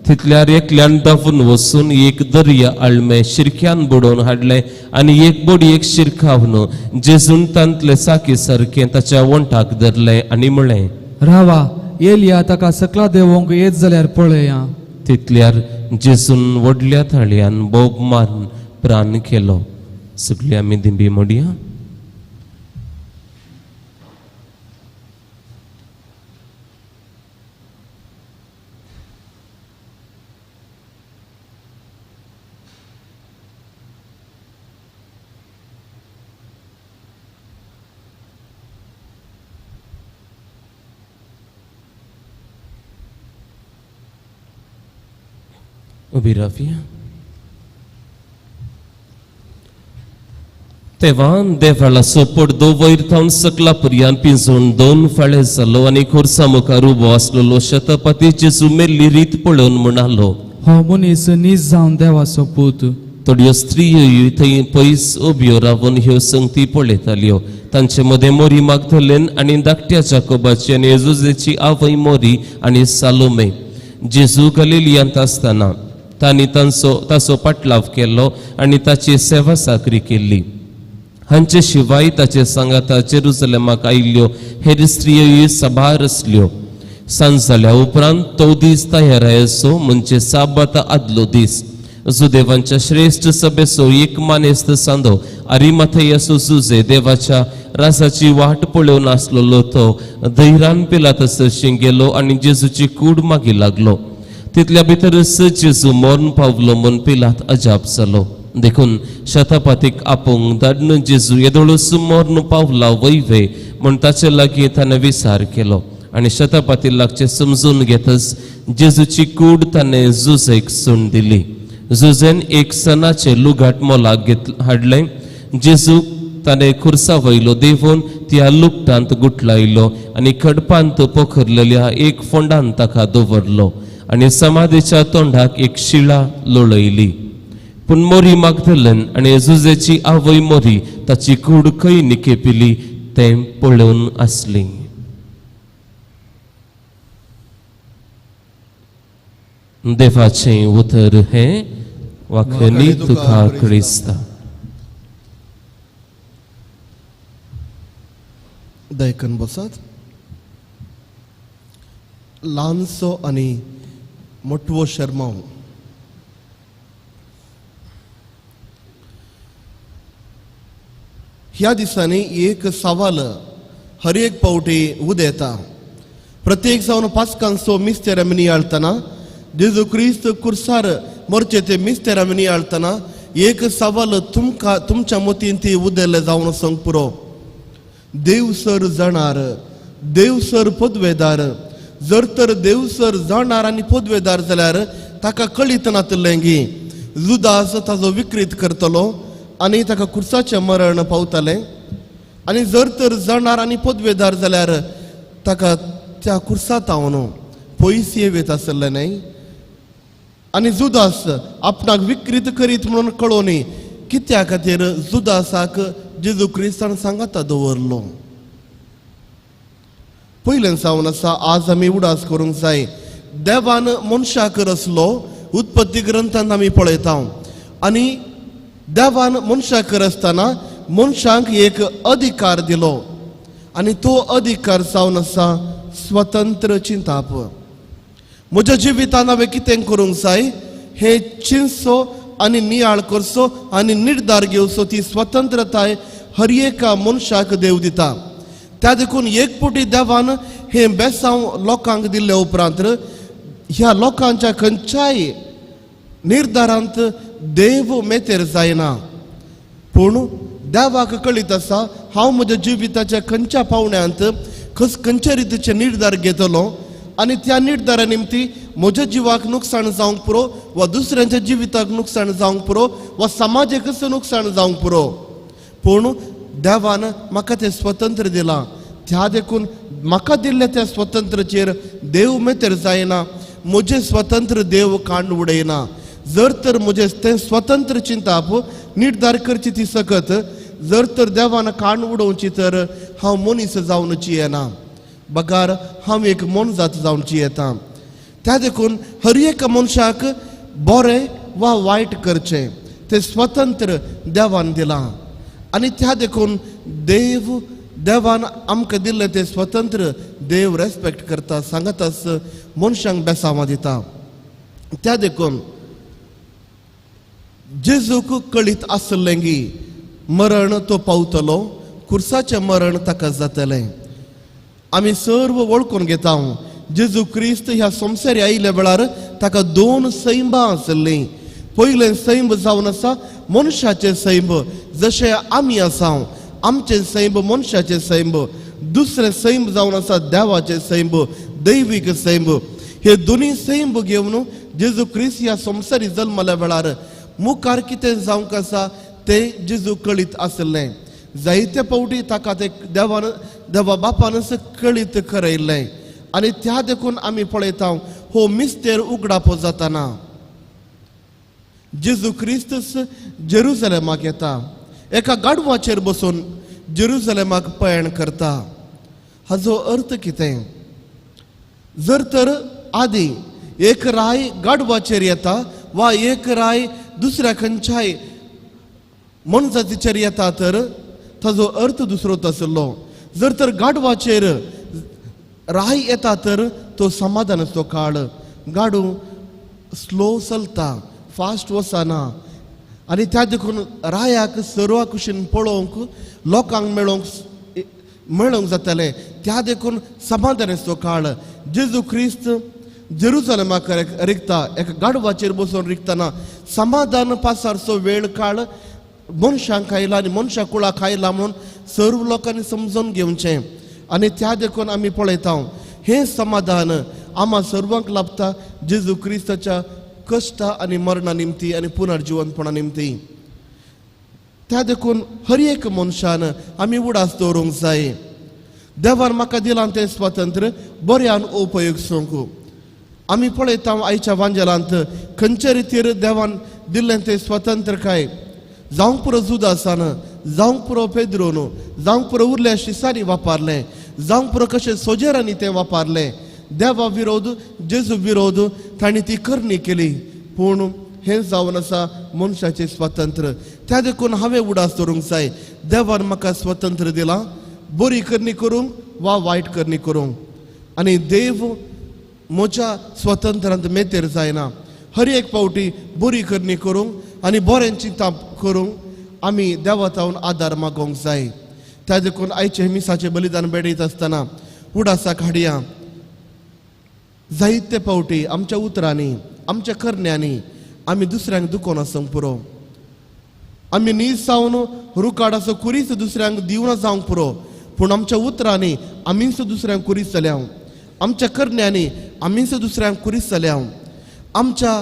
तितल्यार एकल्यान धांवून वचून एक दर्या आळमें शिरक्यान बुडोवन हाडलें आनी एक बोडयेक शिरकावन जेजून तांतले साकी सारकें ताच्या वंठाक धरलें आनी म्हळें, रावा एलिया ताका सकला देवोंक येत जाल्यार पळया. तितल्यार जेजून व्हडल्या थाळयान बोब मारून प्राण केलो. सगळी आमी दिंबी मोडया. उबी रावया. तेव्हा देवाळाचो पडदो वयर थावन सकला पर्यान पिंजून 2 फाळे जालो आनी खुर्सा मुखार उबो आसलेलो शतपती जेजू मेल्ली रीत पळोवन म्हणालो, हो मनीस नीज जावन देवाचो पूत. थोड्यो स्त्रियोय थंय पयस उब्यो रावन ह्यो संगती पळयताल्यो. तांचे मदें मोरी मागधलेन आनी धाकट्या जाकोबाची आनी येजुजेची आवय मोरी आनी सालोमे. जेजू गलिलियांत आसतना तांणी ताचो पाटलाव केलो आनी ताची सेवा साकरी केल्ली. हांचे शिवाय ताचे सांगाता जेरुजलेमाक आयिल्ल्यो हेर स्त्रियोय सभार आसल्यो. सांज जाल्या उपरांत तो दीस तयारायचो म्हणजे साबाता आदलो दीस. जुदेवांच्या श्रेश्ठ सभेचो एक मानेस्त सांदो अरिमाथयाचो जुजे देवाच्या राजाची वाट पळोवन आसलेलो तो धैरान पिलाता सरशीं गेलो आनी जेजूची कूड मागीर लागलो. तितल्या भितरच जेजू मरण पावलो म्हूण पिलात अजाप जालो. देखून शतापातीक आपोवंक धाडून जेजू येदोळच मरण पावला वयवे म्हूण ताचे लागीं ताणें विचार केलो आनी शतापाती लागचें समजून घेतच जेजूची कूड ताणें जुजेक सून दिली. जुजेन एक सणाचें लुगाट मोलाक घेत हाडलें. जेजूक ताणें खुर्सा वयलो देंवोवन त्या लुगटांत गुटलायलो आनी खडपांत पोखरलेल्या एक फोंडान ताका दवरलो आनी समाधीच्या तोंडाक एक शिळा लोळयली. पूण मोरी मागदलन आनी जुजेची आवय मोरी ताची कूड खंय निकेपिली तें पळोवन आसली. देवाचें उतर हें वाखणी तुका क्रिस्ता. दयकन बसात. ल्हानसो आनी मोटवो शर्माव. ह्या दिसांनी एक सवाल हर एक पावटी उदेता. प्रत्येक जावन पास्कांचो मिस्तेर आमी नियाळतना, जेजू क्रिस्त कुर्सार मरचे ते मिस्तेर आमी नियाळतना एक सवाल तुमकां तुमच्या मतीन ती उदेल्लें जावन वचोंक पुरो. देवसर जाणार, देवसर पदवेदार. जर तर देवसर जाणार आनी पदवेदार जाल्यार ताका कळीत नातलें की जुदास ताजो विक्रीत करतलो आनी ताका कुर्साचें मरण पावतालें. आनी जर तर जाणार आनी पदवेदार जाल्यार ताका त्या कुर्सात हांव पयस येत आसलें न्हय. आनी जुदास आपणाक विक्रीत करीत म्हणून कळोवनी कित्या खातीर जुदासाक जेजू क्रिस्तान सांगाता दवरलो. पयलें जावन आसा आज आमी उडास करूंक जाय. देवान मनशाक रचलो उत्पत्ती ग्रंथांत आमी पळयता आनी देवान मनशाक रचतना मनशांक एक अधिकार दिलो आनी तो अधिकार जावन आसा स्वतंत्र चिंताप. म्हज्या जिवितान हांवें कितें करूंक जाय हें चिंतचो आनी नियाळ करचो आनी निर्धार घेवचो. ती स्वतंत्रताय हर एका मनशाक देव दिता. त्या देखून एक फावटी देवान हें बेसांव लोकांक दिल्ले उपरांत ह्या लोकांच्या खंयच्याय निर्धारांत देव मेतेर जायना. पूण देवाक कळीत आसा हांव म्हज्या जिविताच्या खंयच्या पावण्यांत खंयच्या रितीचे निर्धार घेतलो आनी त्या निर्धारा निमती म्हज्या जिवाक नुकसाण जावंक पुरो वा दुसऱ्यांच्या जिविताक नुकसाण जावंक पुरो वा समाजाकच नुकसाण जावंक पुरो. पूण देवान म्हाका तें स्वतंत्र दिलां. त्या देखून म्हाका दिल्लें त्या स्वतंत्रचेर देव मेतेर जायना. म्हजें स्वतंत्र देव कांड उडयना. जर तर म्हजें तें स्वतंत्र चिंताप निर्धार करची ती सकत जर तर देवान कांड उडोवची तर हांव मनीस जावनची येना, बगार हांव एक मोनजात जावची येता. त्या देखून हर एका मनशाक बरें वा वायट करचें तें स्वतंत्र देवान दिलां आनी त्या देखून देव देवान आमकां दिल्लें तें स्वतंत्र देव रेस्पेक्ट करता, सांगताच मनशांक बेसांवां दिता. त्या देखून जेजूक कळीत आसलें की मरण तो पावतलो, कुर्साचें मरण ताका जातलें. आमी सर्व वळखून घेता जेजू क्रिस्त ह्या संवसारी आयिल्ल्या वेळार ताका दोन सैंबां आसलीं. पयलें सैंब जावन आसा मनशाचें सैंब, जशें आमी आसा आमचें सैंब मनशाचें सैंब. दुसरें सैंब जावन आसा देवाचें सैंब, दैवीक सैंब. हे दोनूय सैंब घेवन जेजू क्रिस्त ह्या संवसारी जल्मल्या वेळार मुखार कितें जावंक आसा तें जेजू कळीत आसलें. जायते फावटी ताका तें देवान देवा बापानच कळीत करयल्लें आनी त्या देखून आमी पळयता हो मिस्तेर उगडापो जाताना जेजू क्रिस्तस जेरुजलेमाक येता, एका गाडवाचेर बसून जेरुजलेमाक पयण करता. हाजो अर्थ कितें? जर तर आदी एक राय गाडवाचेर येता वा एक राय दुसऱ्या खंयच्याय मनजातीचेर येता तर ताजो अर्थ दुसरोच आसलो. जर तर गाडवाचेर राय येता तर तो समाधानाचो काळ. गाडू स्लो चलता, फास्ट वचना आनी त्या देखून रायाक सर्वा कुशीन पळोवंक लोकांक मेळोवंक मेळोवंक जातालें. त्या देखून समाधानाचो काळ जेजू क्रिस्त जेरुजलेमाक रिगता एका गाडवाचेर बसून रिगतना समाधान पासारचो वेळ काळ मनशांक आयला आनी मनशां कुळाक आयला म्हणून सर्व लोकांनी समजून घेवचें. आनी त्या देखून आमी पळयता हें समाधान आमा सर्वांक लाभता जेजू क्रिस्ताच्या कश्टा आनी मरणा निमती आनी पुनर्जिवनपणा निमती. त्या देखून हर एक मनशान आमी उडास दवरूंक जाय. देवान म्हाका दिलां तें स्वातंत्र्य बऱ्यान उपयोग सूंक. आमी पळयता आयच्या वांजेलांत खंयचे रितीर देवान दिल्लें तें स्वातंत्र्य काय जावंक पुरो जुदासान, जावंक पुरो पेद्रोन, जावंक पुरो उरल्या शिसांनी वापरलें, जावंक पुरो कशें सोजेरांनी तें वापरलें. देवा विरोध जेजू विरोध तांणी ती करणी केली. पूण हें जावन आसा मनशाचें स्वातंत्र्य. त्या देखून हांवें उडास दवरूंक जाय देवान म्हाका स्वातंत्र्य दिलां बरी करणी करूंक वा वायट करणी करूंक. आनी देव म्हज्या स्वातंत्र्यांत मेतेर जायना. हर एक पावटी बरी करणी करूंक आनी बरें चिंता करूंक आमी देवा तावन आदार मागोवंक जाय. त्या देखून आयचें मिसाचें बलिदान भेटयत आसतना उडासाक हाडया. जायते पावटी आमच्या उतरांनी आमच्या करण्यांनी आमी दुसऱ्यांक दुखोवन आसूंक पुरो. आमी नीज जावन रुकाडाचो कुरीस दुसऱ्यांक दिवना जावंक पुरो. पूण आमच्या उतरांनी आमीच दुसऱ्यांक कुरीस जाल्या, आमच्या करण्यांनी आमीच दुसऱ्यांक कुरीस जाल्या. आमच्या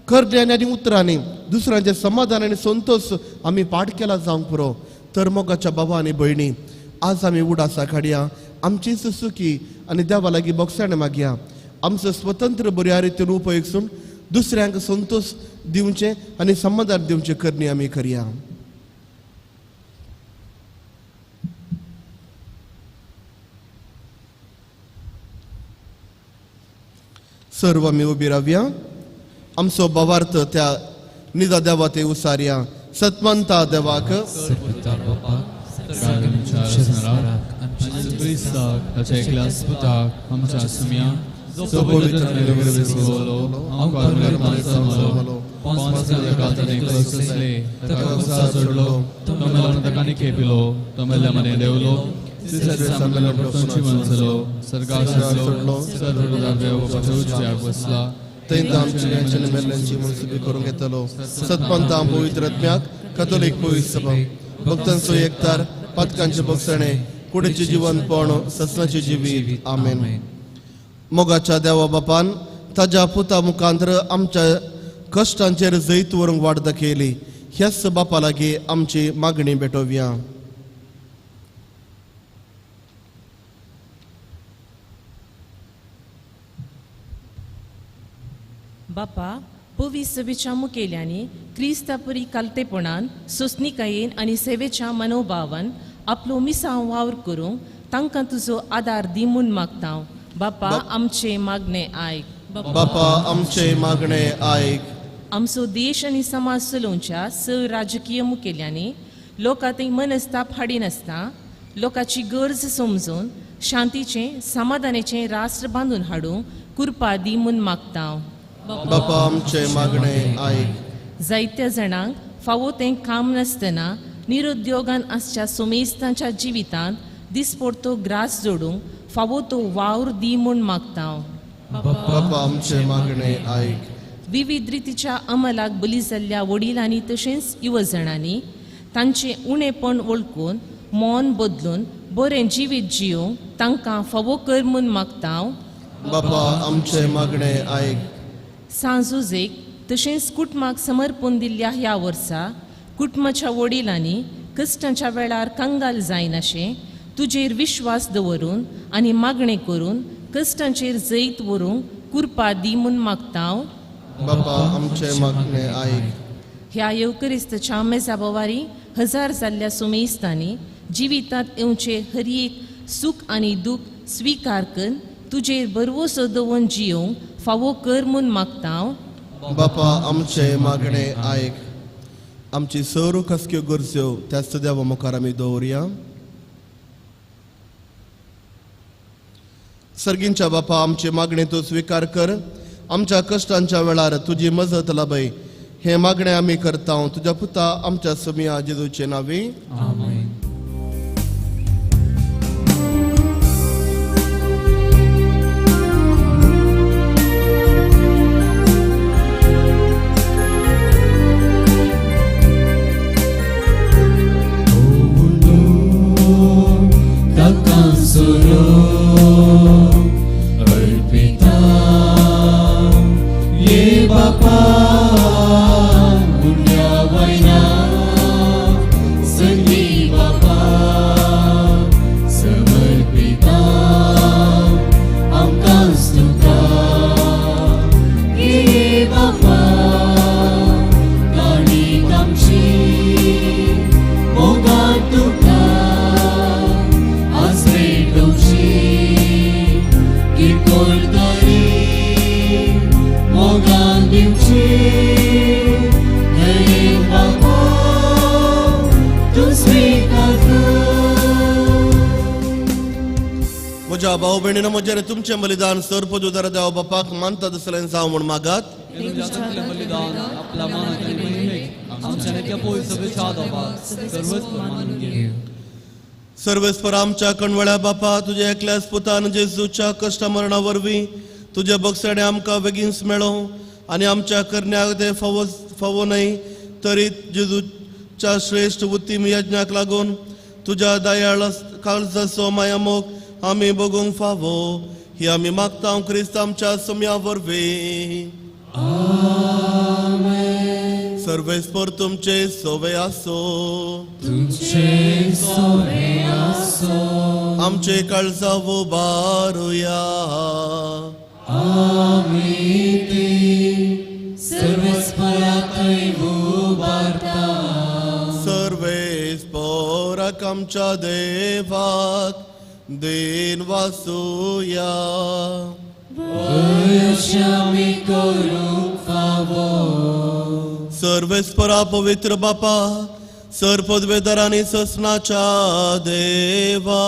करण्यांनी आनी उतरांनी दुसऱ्यांचे समाधान आनी संतोश आमी पाठ केला जावंक पुरो. तर मोगाच्या बाबा आनी भयणी आज आमी उडासा काडया आमचीच सुखी आनी देवा लागीं बोगसाणें मागया. आमचो स्वतंत्र बऱ्या रितीन उपयोग सून दुसऱ्यांक संतोश दिवचें आनी समाधान दिवचें करणी आमी करया. सर्व आमी उबी रावया. आमचो भावार्थ त्या निजा देवा ते उसारया. सतमंता देवाक करूंक येतलो. सतपंता पवित्र आत्म्याक कथोलीक पवित्र सभा भक्तांचो एकतार पातकांचे बक्षणे कुडीचें जिवनपण ससनाचें जिवीत. आमेन. मोगाच्या देवा बापान ताज्या पुता मुखांतर आमच्या कश्टांचेर जैत व्हरूंक वाट दाखयली. ह्याच बापा लागीं आमची मागणी भेटोवया. बापा पवित्र सभेच्या मुखेल्यांनी क्रिस्तापरी कालतेपणान सोंसणीकायेन आनी सेवेच्या मनोभावान आपलो मिसांव वावर करूंक तांकां तुजो आदार दी म्हूण मागता. बापा आमचे मागणे आयक. बापा आमचे मागणे आयक. आमचो देश आनी समाज चलोवच्या स राजकीय मुखेल्यांनी लोकां मनस्ताप हाडिनासतना लोकांची गरज समजून शांतीचें समाधानाचें राष्ट्र बांदून हाडूंक कृपा दी म्हूण मागता. बापा आमचे मागणे आयक. जायत्या जाणांक फावो तें काम नासतना निरुद्योगान आसच्या सोमेस्तांच्या जिवितांत दिसपडतो ग्रास जोडूंक फावो तो वावर दी म्हूण मागता. बापा आमचे मागणे आयक. विविध रितीच्या अंमलाक बली जाल्ल्या वडिलांनी तशेंच युवजणांनी तांचें उणेपण वळखून मौन बदलून बरें जिवीत जियोवंक तांकां फावो कर म्हूण मागता. बापा आमचे मागणे आयक. सांजुजेक तशेंच कुटुंबाक समर्पून दिल्ल्या ह्या वर्सा कुटुंबाच्या वडिलांनी कश्टांच्या वेळार कंगाल जायनाशें तुजेर विश्वास दवरून आनी मागणें करून कश्टांचेर जैत व्हरूंक कृपा दी म्हूण मागता. बापा आमचे मागणे आयक. ह्या येवकरिस्ताच्या मेजाबवारी हजार जाल्ल्या सुमेस्तांनी जिवितांत येवचे हर एक सूख आनी दूख स्विकार करून तुजेर भरवसो दवरून जियोवंक फावो कर म्हूण मागता. बापा आमचे मागणे आयक. आमची सर्व खासक्यो गरज्यो त्याच देवा मुखार आमी दवरुया. सर्गींच्या बापा आमचे मागणे तूं स्विकार कर. आमच्या कश्टांच्या वेळार तुजी मजत लाभय. हें मागणें आमी करता तुज्या पुता आमच्या सुमिया जेजूचे नांवी. आमेन. म्हज्या भाव भयणीनो म्हजें आनी तुमचें बलिदान सर्वपदुदार देव बापाक मानता तसलें जावं म्हूण मागात. सर्वेस्पर आमच्या कणवळ्या बापा, तुज्या एकल्याच पुतान जेजूच्या कश्ट मरणा वरवीं तुज्या बक्षाणे आमकां बेगीनच मेळो आनी आमच्या करण्याक तें फावो फावो न्हय तरी जेजूच्या श्रेश्ठ उत्तीम यज्ञाक लागून तुज्या दयाळ काळजाचो मायामोग आमी बगूंक फावो ही आमी मागता क्रिस्त आमच्या सम्या वरवीं. सर्वेस्पर तुमचे सोवे आसो, तुमचे सोवे आसो. आमचे काळजा उबारुया. आमी ती सर्वेस्परा थंय उबारता. सर्वेस्पराक आमच्या देवाक then वासुया. आमी करूंक फावो. सर्वेस्परा पवित्र बापा, सर्वपदवेदार आनी ससनाच्या देवा,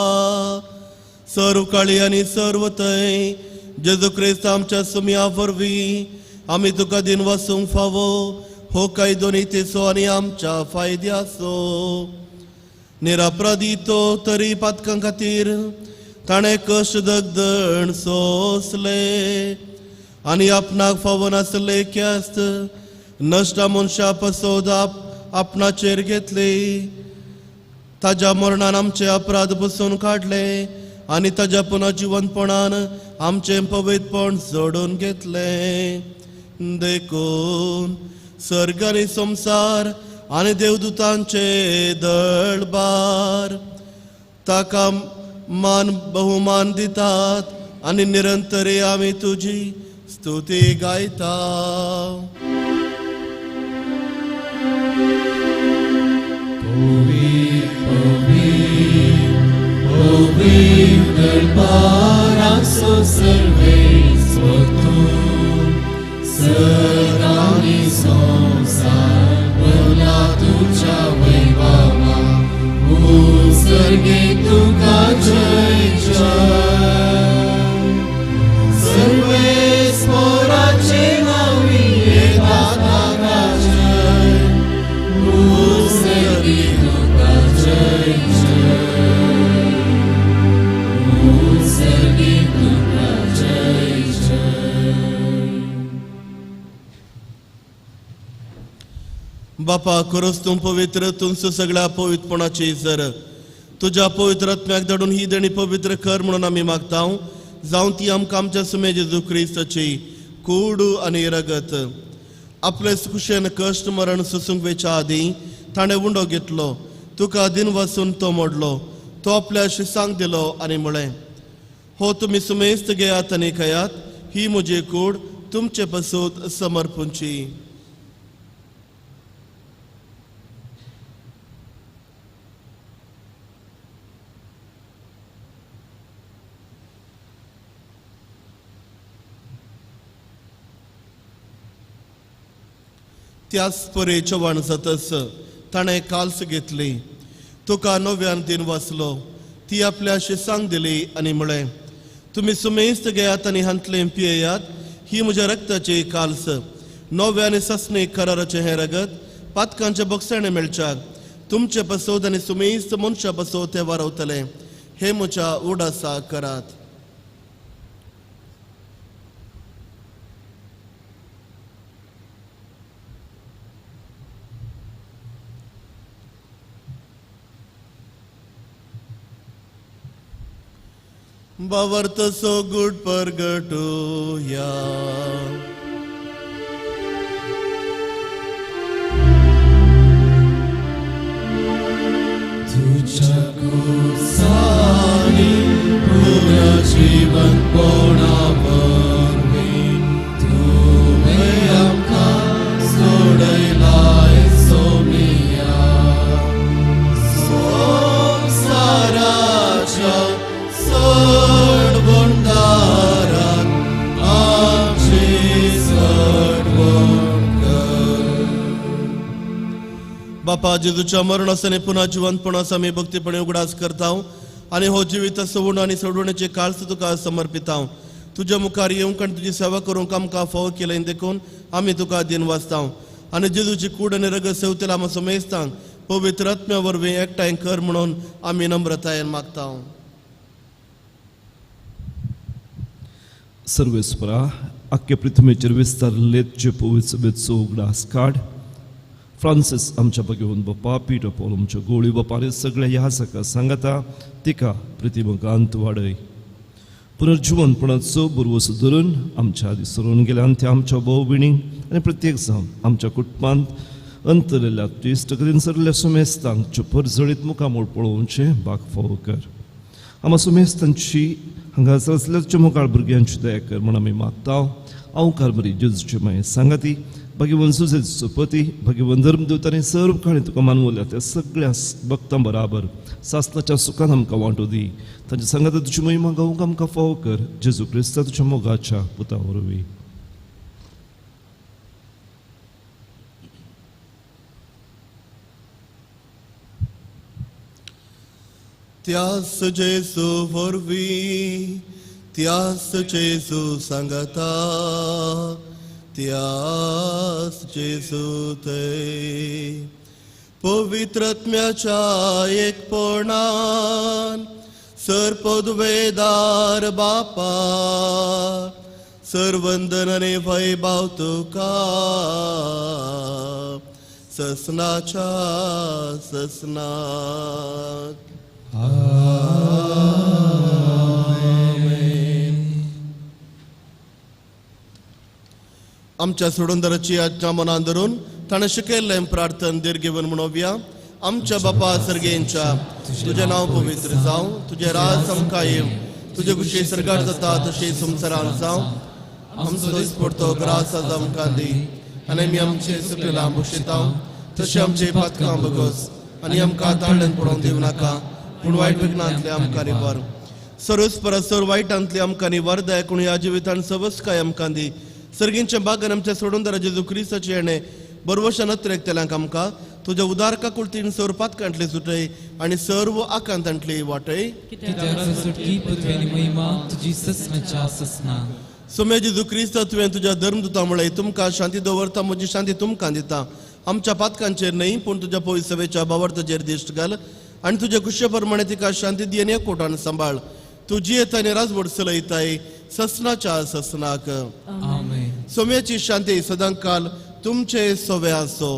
सर्व काळी आनी सर्व थंय जेजू क्रिस्त आमच्या सुमया वरवीं आमी तुका दिन वासूंक फावो हो कायदो नितीचो आनी आमच्या फायद्याचो. निरापराधी तो तरी पातकां खातीर ताणें कश्ट दगदण सोंसले आनी आपणाक फावो नासले ख्यास्त नश्टा मनशा पसोद आपणाचेर घेतली. ताज्या मरणान आमचे अपराध बसून काडले आनी ताज्या पुनः जिवंतपणान आमचें पवित्रपण जोडून घेतलें. देखून सर्ग आनी संवसार आनी देवदूतांचे दळबार ताका मान बहुमान दितात आनी निरंतरी आमी तुजी स्तुती गायता. दरबाराचो सर्वेस्पर तूं, सर्ग आनी संवसार भरला तुज्या वैभवा, उत्सर्गे तुका जय जय. सर्वेस्पराचे नांवी येता ताका जय, उत्सर्गे तुका जय जय, उत्सर्गे तुका जय जय. बापा खरोच तूं पवित्र, तुमचो सगळ्या पवित्रपणाची जर तुज्या पवित्र आत्म्याक धाडून ही देणी पवित्र कर म्हणून आमी मागता. जावं ती आमकां आमच्या सुमे जेजू क्रिस्ताची कूड आनी रगत. आपले कुशेन कश्ट मरण सोसूंक वेच्या आदीं ताणें उंडो घेतलो, तुका दिन वासून तो मोडलो, तो आपल्या शिसांक दिलो आनी म्हळें, हो तुमी सुमेस्त घेयात आनी खायात, ही म्हजी कूड तुमचे पसून समर्पूंची. त्याच परे चव्हाण जातच ताणें काल्स घेतली, तुका नव्यान दिन वाचलो, ती आपल्या शिसांक दिली आनी म्हळें, तुमी सुमेस्त घेयात आनी हांतलें पियेयात, ही म्हज्या रक्ताची काल्स, नव्या आनी ससणी कराराचें हें रगत पातकांचे बक्षाणे मेळच्याक तुमचे पसोत आनी सुमेस्त मनशा पसोत तें वारवतलें. हे म्हज्या उडासा करात. बावर्त सो गुड परगटूया. तुझ्या कुसानी पुनर्जीवनपणा वरवीं तुवें आमकां सोडयलाय सोमिया. संवसाराच्या सडवणदारान आमची सडवण कर. बापा, जेजूच्या मरणास आनी पुन्हा जिवंतपणास आमी भक्तीपणे उगडास करता आनी हो जिवीत सवूण आनी सोडवण्याचे काळस तुका समर्पिता. तुज्या मुखार येवंक आनी तुजी सेवा करूंक आमकां फावो केलें देखून आमी तुका दिन वाचता आनी जेजूची कूड आनी रगत सेवतेला आमकां समेस्तांक पवित्र आत्म्या वरवीं एकठांय कर म्हणून आमी नम्रतायेन मागता. सर्वेस्परा, आख्खे पृथ्वीचेर विस्तारले तुजे पवित्र सभेचो उगडास काड. फ्रांसीस आमच्या भगवंत बापा, पीटर पॉल आमच्या गोळी बापा आनी सगळ्या ह्या सका सांगाता तिका प्रतिमकांत वाडय. पुनर्जिवनपणाचो बरवस धरून आमच्या आदी सरून गेल्या आनी त्या आमच्या भाव भयणींक आनी प्रत्येक जावन आमच्या कुटुंबांत अंतरलेल्या इश्टकरीन सरल्या सुमेस्तांक परजळीत मुखामोळ पळोवचें भाग फावो कर. आमा सुमेस्तांची हांगा आसल्याच्या मुखार भुरग्यांची दया कर म्हूण आमी मागता. अवकार बरी जेजूची माय सांगाती भगवंत सुजेचो पती भगवंत धर्मदूत आनी सर्व काणी तुका मानवल्या त्या सगळ्या भक्तां बराबर सासनाच्या सुखान आमकां वांटो दी. तांच्या सांगाता तुजी महिमा गावंक आमकां फावो कर. जेजू क्रिस्ता तुज्या मोगाच्या पुता वरवीं. त्यास जेजू वरवीं, त्यास जेजू सांगता, त्यास जेजू ते पवित्र आत्म्याच्या एकपणान सर्पदवेदार बापा सर्वंदन आनी वैभाव तुका ससनाच्या ससनाक. आमेन. आमच्या सोडूनदाराची आज्ञा मनान धरून ताणें शिकयल्लें प्रार्थन धीर घेवन म्हणोवया. आमच्या बापा सर्गेंच्या, तुजें नांव पवित्र जावं, तुजें राज आमकां येवं, तुजे कुशी सर्गार जाता तशें संवसारांत जावं. आमचो दिसपडतो ग्रास आज आमकां दी आनी आमी आमचे सुकलें बक्षिता तशें आमचे पातकां बगस आनी आमकां ताळ्यान पडोवंक दिवं नाका, पूण वायट विघ्नांतले आमकां निवार. सर्वच परसर वायटांतले आमकां निवार दया करून ह्या जिवितान सवस्काय आमकां दी. सर्गींच्या बागान आमच्या सोडूनदारा जेजू क्रिस्ताचे येणें बरवशान अत्रेकतल्यांक आमकां तुज्या उदार काकुळतीन सर्व पातकांतली सुटय आनी सर्व आकांतांतली वाटय. सोम्या जेजू क्रिस्त, तुवें तुज्या धर्मदूता म्हळें, तुमकां शांती दवरता, म्हजी शांती तुमकां दिता. आमच्या पातकांचेर न्हय पूण तुज्या पवित्र सभेच्या भावार्थाचेर दिश्ट घाल आनी तुज्या कुशे प्रमाणे तिका शांती दी आनी एकवटान सांबाळ. तूं जियेता आनी राजवट चलयताय ससनाच्या ससनाक. सोम्याची शांती सदांकाल तुमचे सोवे आसो.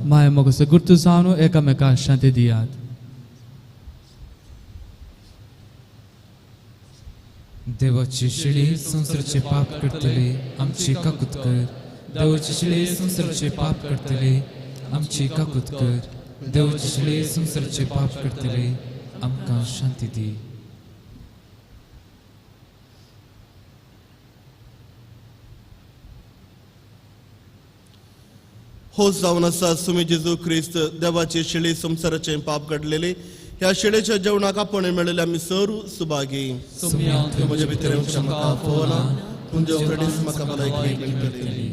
माय मोगाचो गुर्तू जावन एकामेकाक शांती दियात. देवाची शिळी संवसाराचे पाप करतले आमची काकूत कर. देवाची शिळी संवसाराचे पाप करतले आमची काकूत कर. देवाची शिळी संवसाराचे पाप करतले आमकां शांती दी. हो जावन आसा सुमी जेजू क्रिस्त देवाची शिळी संवसाराचें पाप घडलेली. ह्या शिळेच्या जेवणाक आपण मेळिल्ले आमी सर्व सुभागी. म्हज्या भितर येवचें म्हाका फावना, पूण देव प्रेरीत म्हाका भलायकी मेळटली.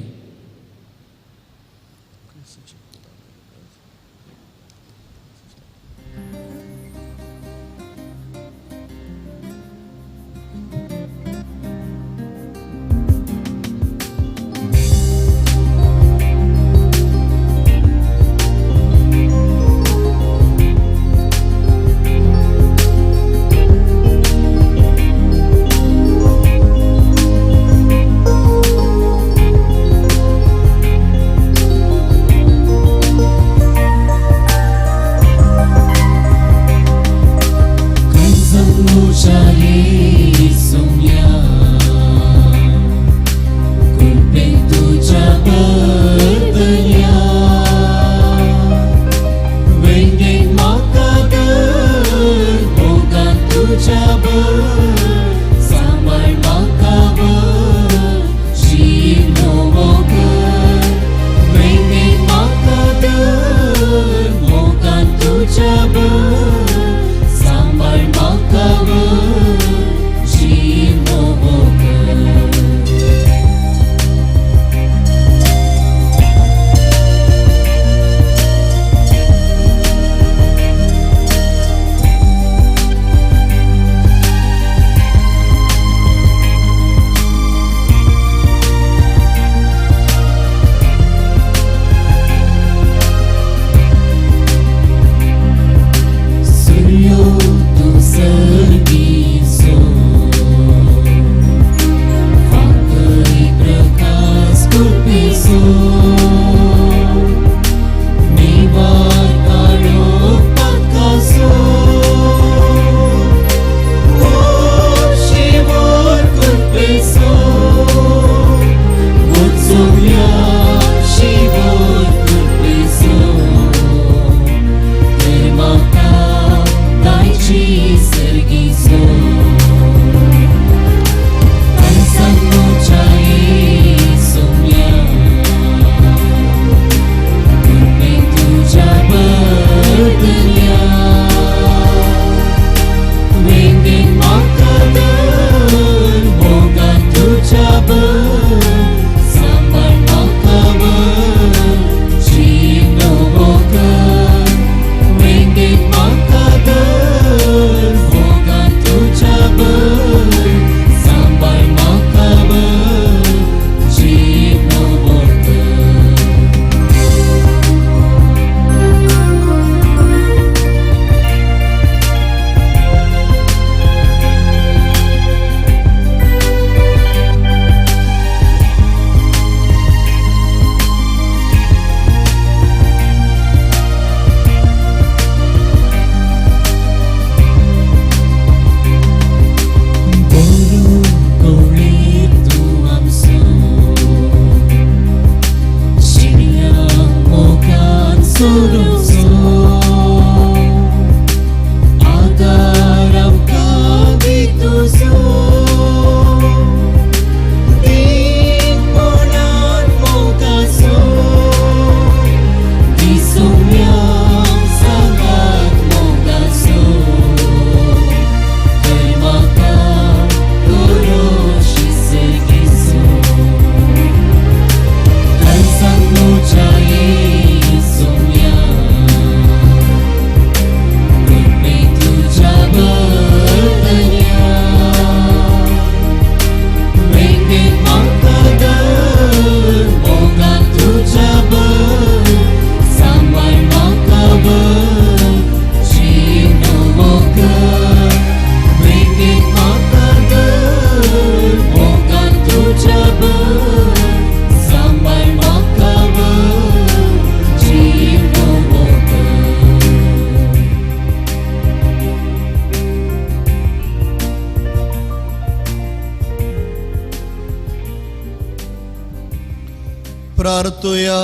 प्रार्थुया.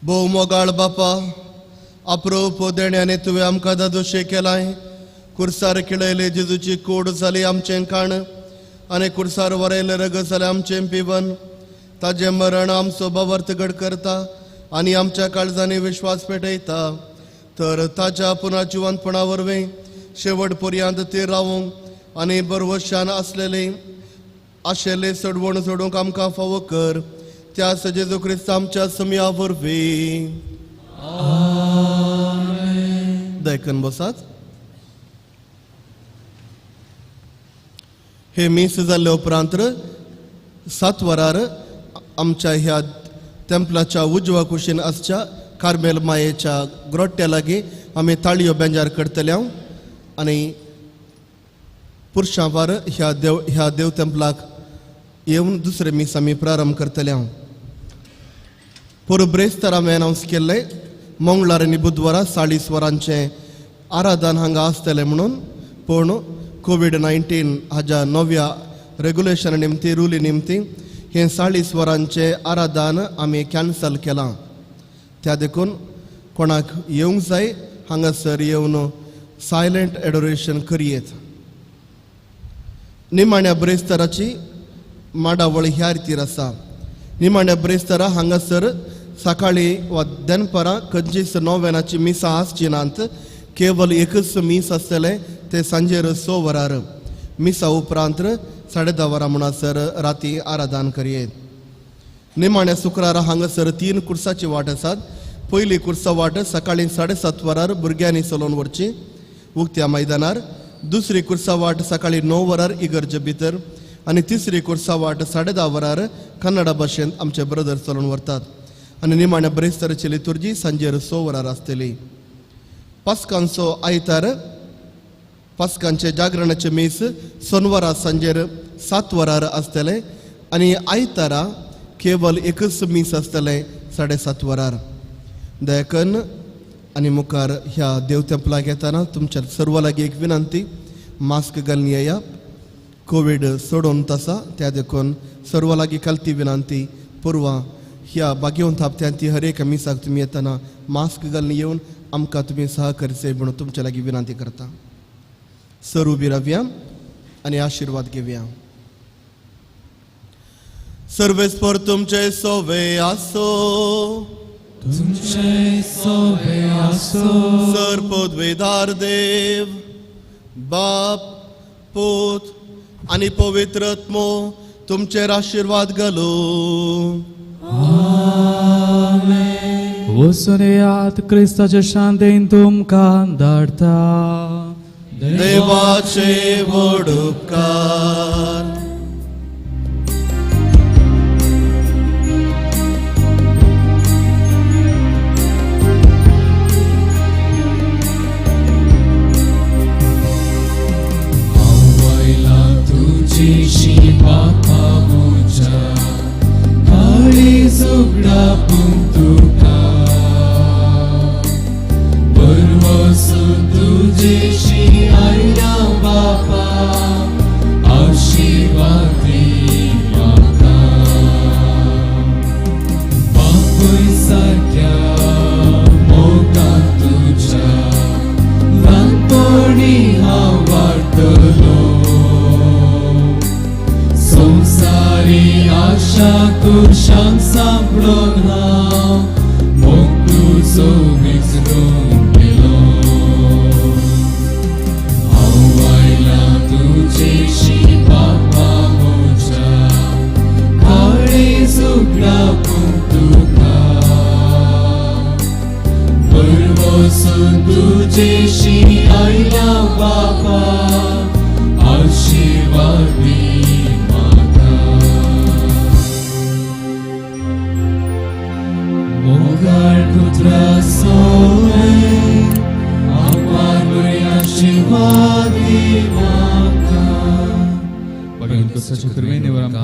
भोव मोगाळ बापा, अप्रूप देण्याने तुवें आमकां दादोशें केलाय. कुर्सार खेळयले जेजूची कोड जाली आमचें काण आनी कुर्सार वरयले रगत जालें आमचें पिवन. ताजें मरण आमचो भावार्थ घड करता आनी आमच्या काळजांनी विश्वास पेटयता. तर ताच्या पुनर्जिवंतपणा वरवीं शेवट पर्यंत ते रावूंक आनी बरवशान आसलेले आशिल्ले सडवण सोडूंक आमकां फावो कर. त्या जेजू क्रिस्त आमच्या समया वरवीं. दयकन बसात. हे मीस जाल्ले उपरांत 7 वरार आमच्या ह्या तेंपलाच्या उजव्या कुशीन आसच्या कार्मेल मायेच्या ग्रोट्या लागीं आमी ताळयो बेंजार करतले आनी पुरशांवार ह्या देव तेंपलाक येवन दुसरे मीस आमी प्रारंभ करतले. पोरूं ब्रेस्तार हांवें अनावन्स केल्लें मंगळार आनी बुधवारा 40 वरांचें आराधन हांगा आसतलें म्हणून, पूण कोवीड-19 हाज्या नव्या रेगुलेशन निमती रुली निमती हें 40 वरांचें आराधन आमी कॅन्सल केलां. त्या देखून कोणाक येवंक जाय हांगासर येवन सायलंट एडोरेशन करयेत. निमाण्या ब्रेस्ताराची माडावळ ह्या रितीर आसा. निमाण्या ब्रेस्तारा हांगासर सकाळी वा दनपरां खंयचीच नोवेनाची मिसां आसची नात. केवल एकच मीस आसतलें तें सांजेर 6 वरार. मिसा उपरांत 10:30 वरां म्हणसर राती आराधन करयेत. निमाण्या शुक्रारा हांगासर 3 कुर्साची वाट आसात. पयली कुर्सा वाट सकाळी 7:30 वरार भुरग्यांनी चलोवन व्हरची उक्त्या मैदानार. दुसरी कुर्सा वाट सकाळी 9 वरार इगर्जे भितर आनी तिसरी कुर्सा वाट 10:30 वरार कन्नडा भाशेंत आमचे ब्रदर चलोवन व्हरतात. आनी निमाण्या ब्रेस्ताराची लितुर्जी सांजेर 6 वरार आसतली. पास्कांचो आयतार पास्कांचे जागरणाचे मीस सोनवारा सांजेर 7 वरार आसतलें आनी आयतारा केवल एकच मीस आसतलें 7:30 वरार. दयाकन आनी मुखार ह्या देव तेंपलाक येताना तुमच्या सर्व लागीं एक विनंती, मास्क घालून येया. कोवीड सोडून तसा त्या देखून सर्व लागीं कालती विनंती. पुर्वा ह्या बागेवन थापत्यान ती हर एका मिसाक तुमी येताना मास्क घालून येवन आमकां तुमी सहकरचे म्हणून तुमच्या लागीं विनंती करता. सर उबी रावया आनी आशिर्वाद घेवया. सर्वेस्पर तुमचे सोवे आसो. तुमचे सोवे आसो. सर पदवेदार देव बाप पूत आनी पवित्र आत्मो तुमचेर आशिर्वाद घालू. आमेन. वचून येयात, क्रिस्ताचे शांतीन तुमकां धाडटा. देवाचे व्हड उपकार. तुझेशी बापा म्हज्या काळीज उगडापून तुका बरवसून तुझेशी आयला बापा आशिर्वाद दी म्हाका. बापूय सारक्या मोगान तुज्या ल्हानपणी हांव वाडटलो. संसारी आशा कुशांक सांपडून हांव मोग तुजो विसरून गेलो. हांव आयलां तुजेशी बापा म्हज्या काळीज उगडापून तुका बरवसून तुजेशी आयलां बापा आशिर्वाद दी म्हाका. मोगाळ पुत्रा सोवे आम्हार बरी आशिर्वाद दी म्हाका. भगवंताच्या कृपेने वर आमकां